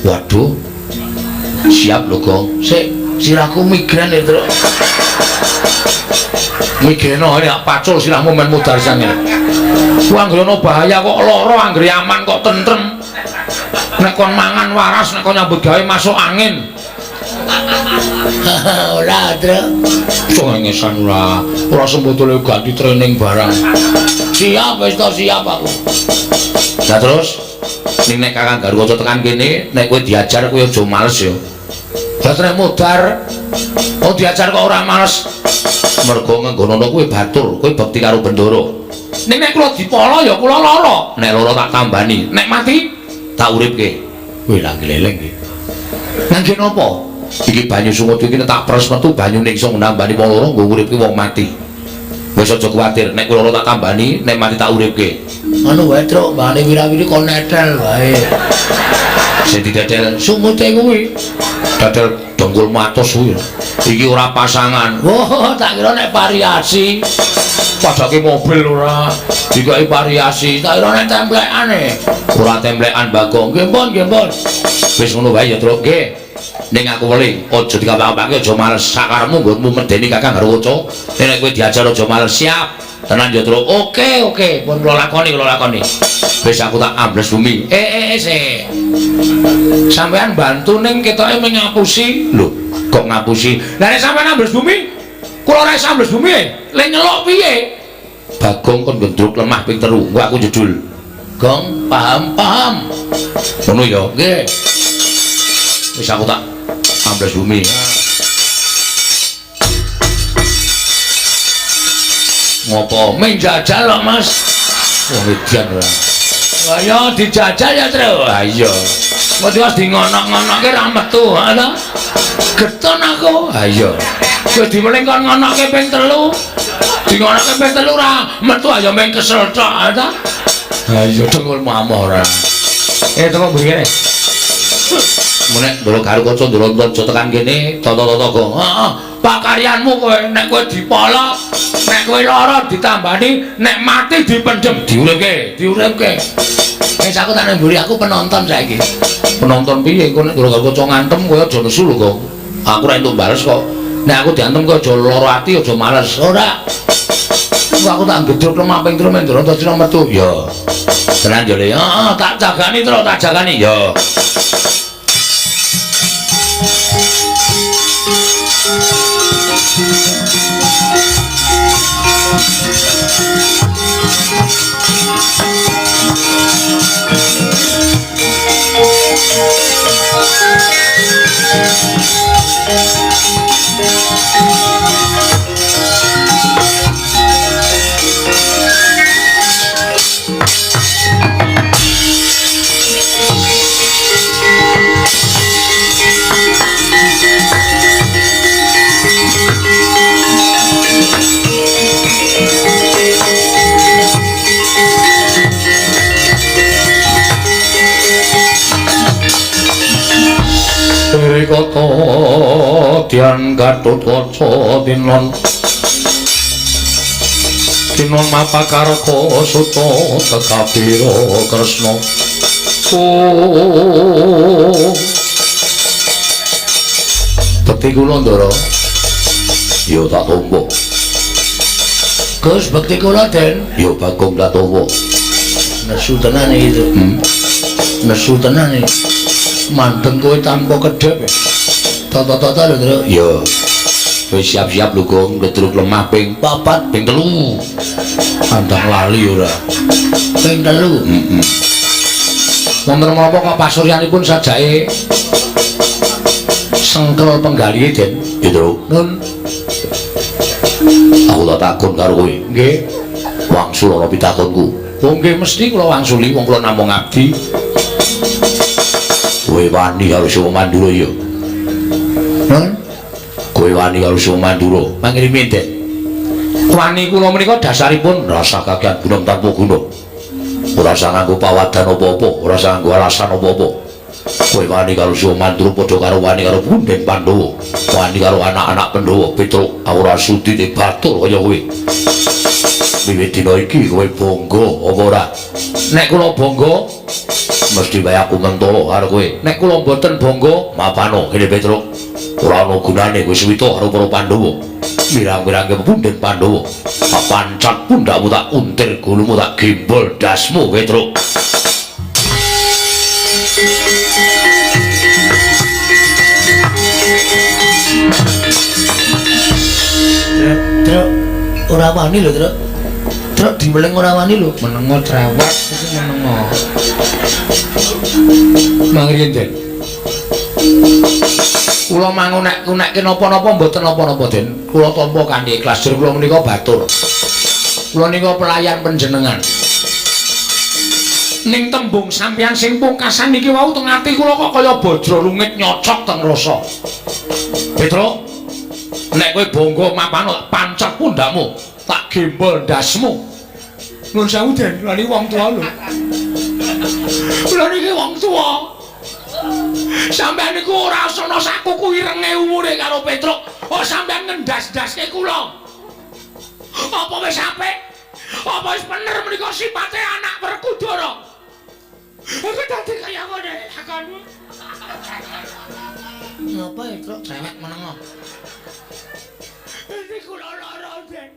Waduh. Siap lho, Gong. Sik, sirahku migren ya, Truk. Migreno nek pacul sirahmu men mudhar sangene. Ku anggere ana bahaya kok lara, anggere aman kok tentrem. Nek kon mangan waras, nek kon nyambut gawe masuk angin. Ora, Truk. Cengengesan ora. Ora sembotole ganti training barang. Siap wis to, siap aku. Lah terus ning nek Kakang Garukaca tekan kene, nek kowe diajar kowe aja males ya. Lah nek mudhar, oh diajar kok ora males. Mergo ngenggonono kowe batur, kowe bekti karo Bendara. Ning nek kula dipala ya kula lara. Nek lara tak tambani, nek mati tak uripke. Wih lah gleleng iki. Ngangge napa? Iki banyu sungut iki tak pres metu banyune iso nambani wong loro nggo uripke wong mati. Wis aja kuwatir, nek kula tak tambani, nek mati tak uripke. Anu wae, Truk, mbane wira-wiri kon netel wae. Sing didedel sungute kuwi. Dadel dengkul matos kuwi. Iki ora pasangan. Oh, tak kira nek variasi. Padake mobil ora dikai variasi. Tak kira nek templekane. Ora templekan, Bagong. Nggih pun, nggih pun. Wis ngono wae ya, Truk. Nggih. Ning aku weling, aja dikapake aja males. Sakarepmu nggonmu medeni Kakang Garukaca. Nek kowe diajar aja males. Siap. Tenan ya, Truk. Oke, oke. Pun kula lakoni, kula lakoni. Wis aku tak ambles bumi. Sik. Sampeyan bantu ning ketoke mung ngapusi. Lho, kok ngapusi? Lah nek sampeyan ambles bumi, kula ora iso ambles bumi. Le nyeluk piye? Bagong kon gendruk lemah ping 3, engko aku jedul. Gong, paham, paham. Ngono ya? Nggih. Wis aku tak ambles bumi. Ngopo? Ming jajal kok, Mas. Wong edan ora. Lah ya dijajal ya, Truk. Ha iya. Mesti wis di ngonok-ngonokke ra metu, ha ta? Getun aku. Ha iya. Wis dimeling kon ngonokke ping 3. Di ngonokke ping 3 ra metu ayo ming kesel tok, ha ta? Ha iya dengkul mamah ora. Teko mburi kene. Nek ndoro karo kaca ndoro aja tekan kene, tata-tata Gong. Heeh, pakaryanmu kowe nek kowe dipolok, nek kowe lara ditambani, nek mati dipendhem, diuripke, diuripke. Wis aku tak nang mburi, aku penonton saiki. Penonton piye engko nek ndoro karo kaca ngantem kowe aja nesu lho, Gong. Aku ora entuk bales kok. Nek aku diantem kowe aja lara ati, aja males. Ora. Engko aku tak gedruk lemah ping telu men Ndorantacina metu. Ya. Tenan yo Le. Heeh, tak jagani terus, tak jagani. Ya. Kata Dian Gatotkaca tinon tinon mapakarka suta tekabira Kresna. Oh, bekti kula Ndara. Ya tak tampa. Gus, bekti kula Den. Ya Bagong tak tampa. Nesu tenan iki. Nesu tenan iki. Mandeng kowe tanpa kedhep. Tata-tata lho, Ndra. Ya. Wis siap-siap lho, Gong, gedruk lemah ping 4, ping 3. Andang lali ora. Ping 3. Heeh. Wonten menapa kok pasuryanipun sajake sengkel penggalihe, Den? Ya, Ndra. Nun. Aku tak takon karo kowe. Nggih. Wangsul ana pitakonku. Oh nggih mesti kula wangsuli wong kula namung ngabdi. Kowe wani karo Siwa Mandura ya? Nun? Kowe wani karo Siwa Mandura? Mangirimi, Den. Wani kula menika dasaripun rasa kakean gunung tanpa guna. Ora usah nganggo pawadan apa-apa, ora usah nganggo alasan apa-apa. Kowe wani karo Siwa Mandura padha karo wani karo punden Pandhawa, wani karo anak-anak Pandhawa. Petruk, aku ora sudi dibatur kaya kowe. Wiwit dina iki kowe bangga apa ora? Nek kula bangga mesti wae aku mentolo karo kowe. Nek kula mboten bangga, mapano kene Petruk. Ora ana gunane kowe suwita karo para Pandhawa. Mirang-mirangke punden Pandhawa. Tak pancat pundakmu, tak untir gulumu, tak gembol dasmu Petruk. Truk, ora wani lho, Truk. Truk dimeleng ora wani lho. Menengo cerewet iki menengo. Mangriyen, Den. Kula mangunek-unekke napa-napa mboten napa-napa, Den. Kula tampa kanthi ikhlas. Jur kula menika batur. Kula nika pelayan panjenengan. Ning tembung sampeyan sing pungkasan niki wau teng ati kula kok kaya bajra lungit nyocok teng rasa. Petruk, nek kowe bangga mapano tak pancet pundakmu, tak gembol ndasmu. Nuwun sewu, Den, kula niki wong tuwa lho. Kula niki wong tuwa. Sampeyan niku ora ana sakuku irenge umure karo Petruk. Oh, sampeyan ngendas-ndaske kula. Apa wis apik? Apa wis bener menika sipate anak Werkudara? Aku dadi kaya ngene lakonmu. Ngapa ya, Truk? Cerewet menengo. Ini kula lara, Den.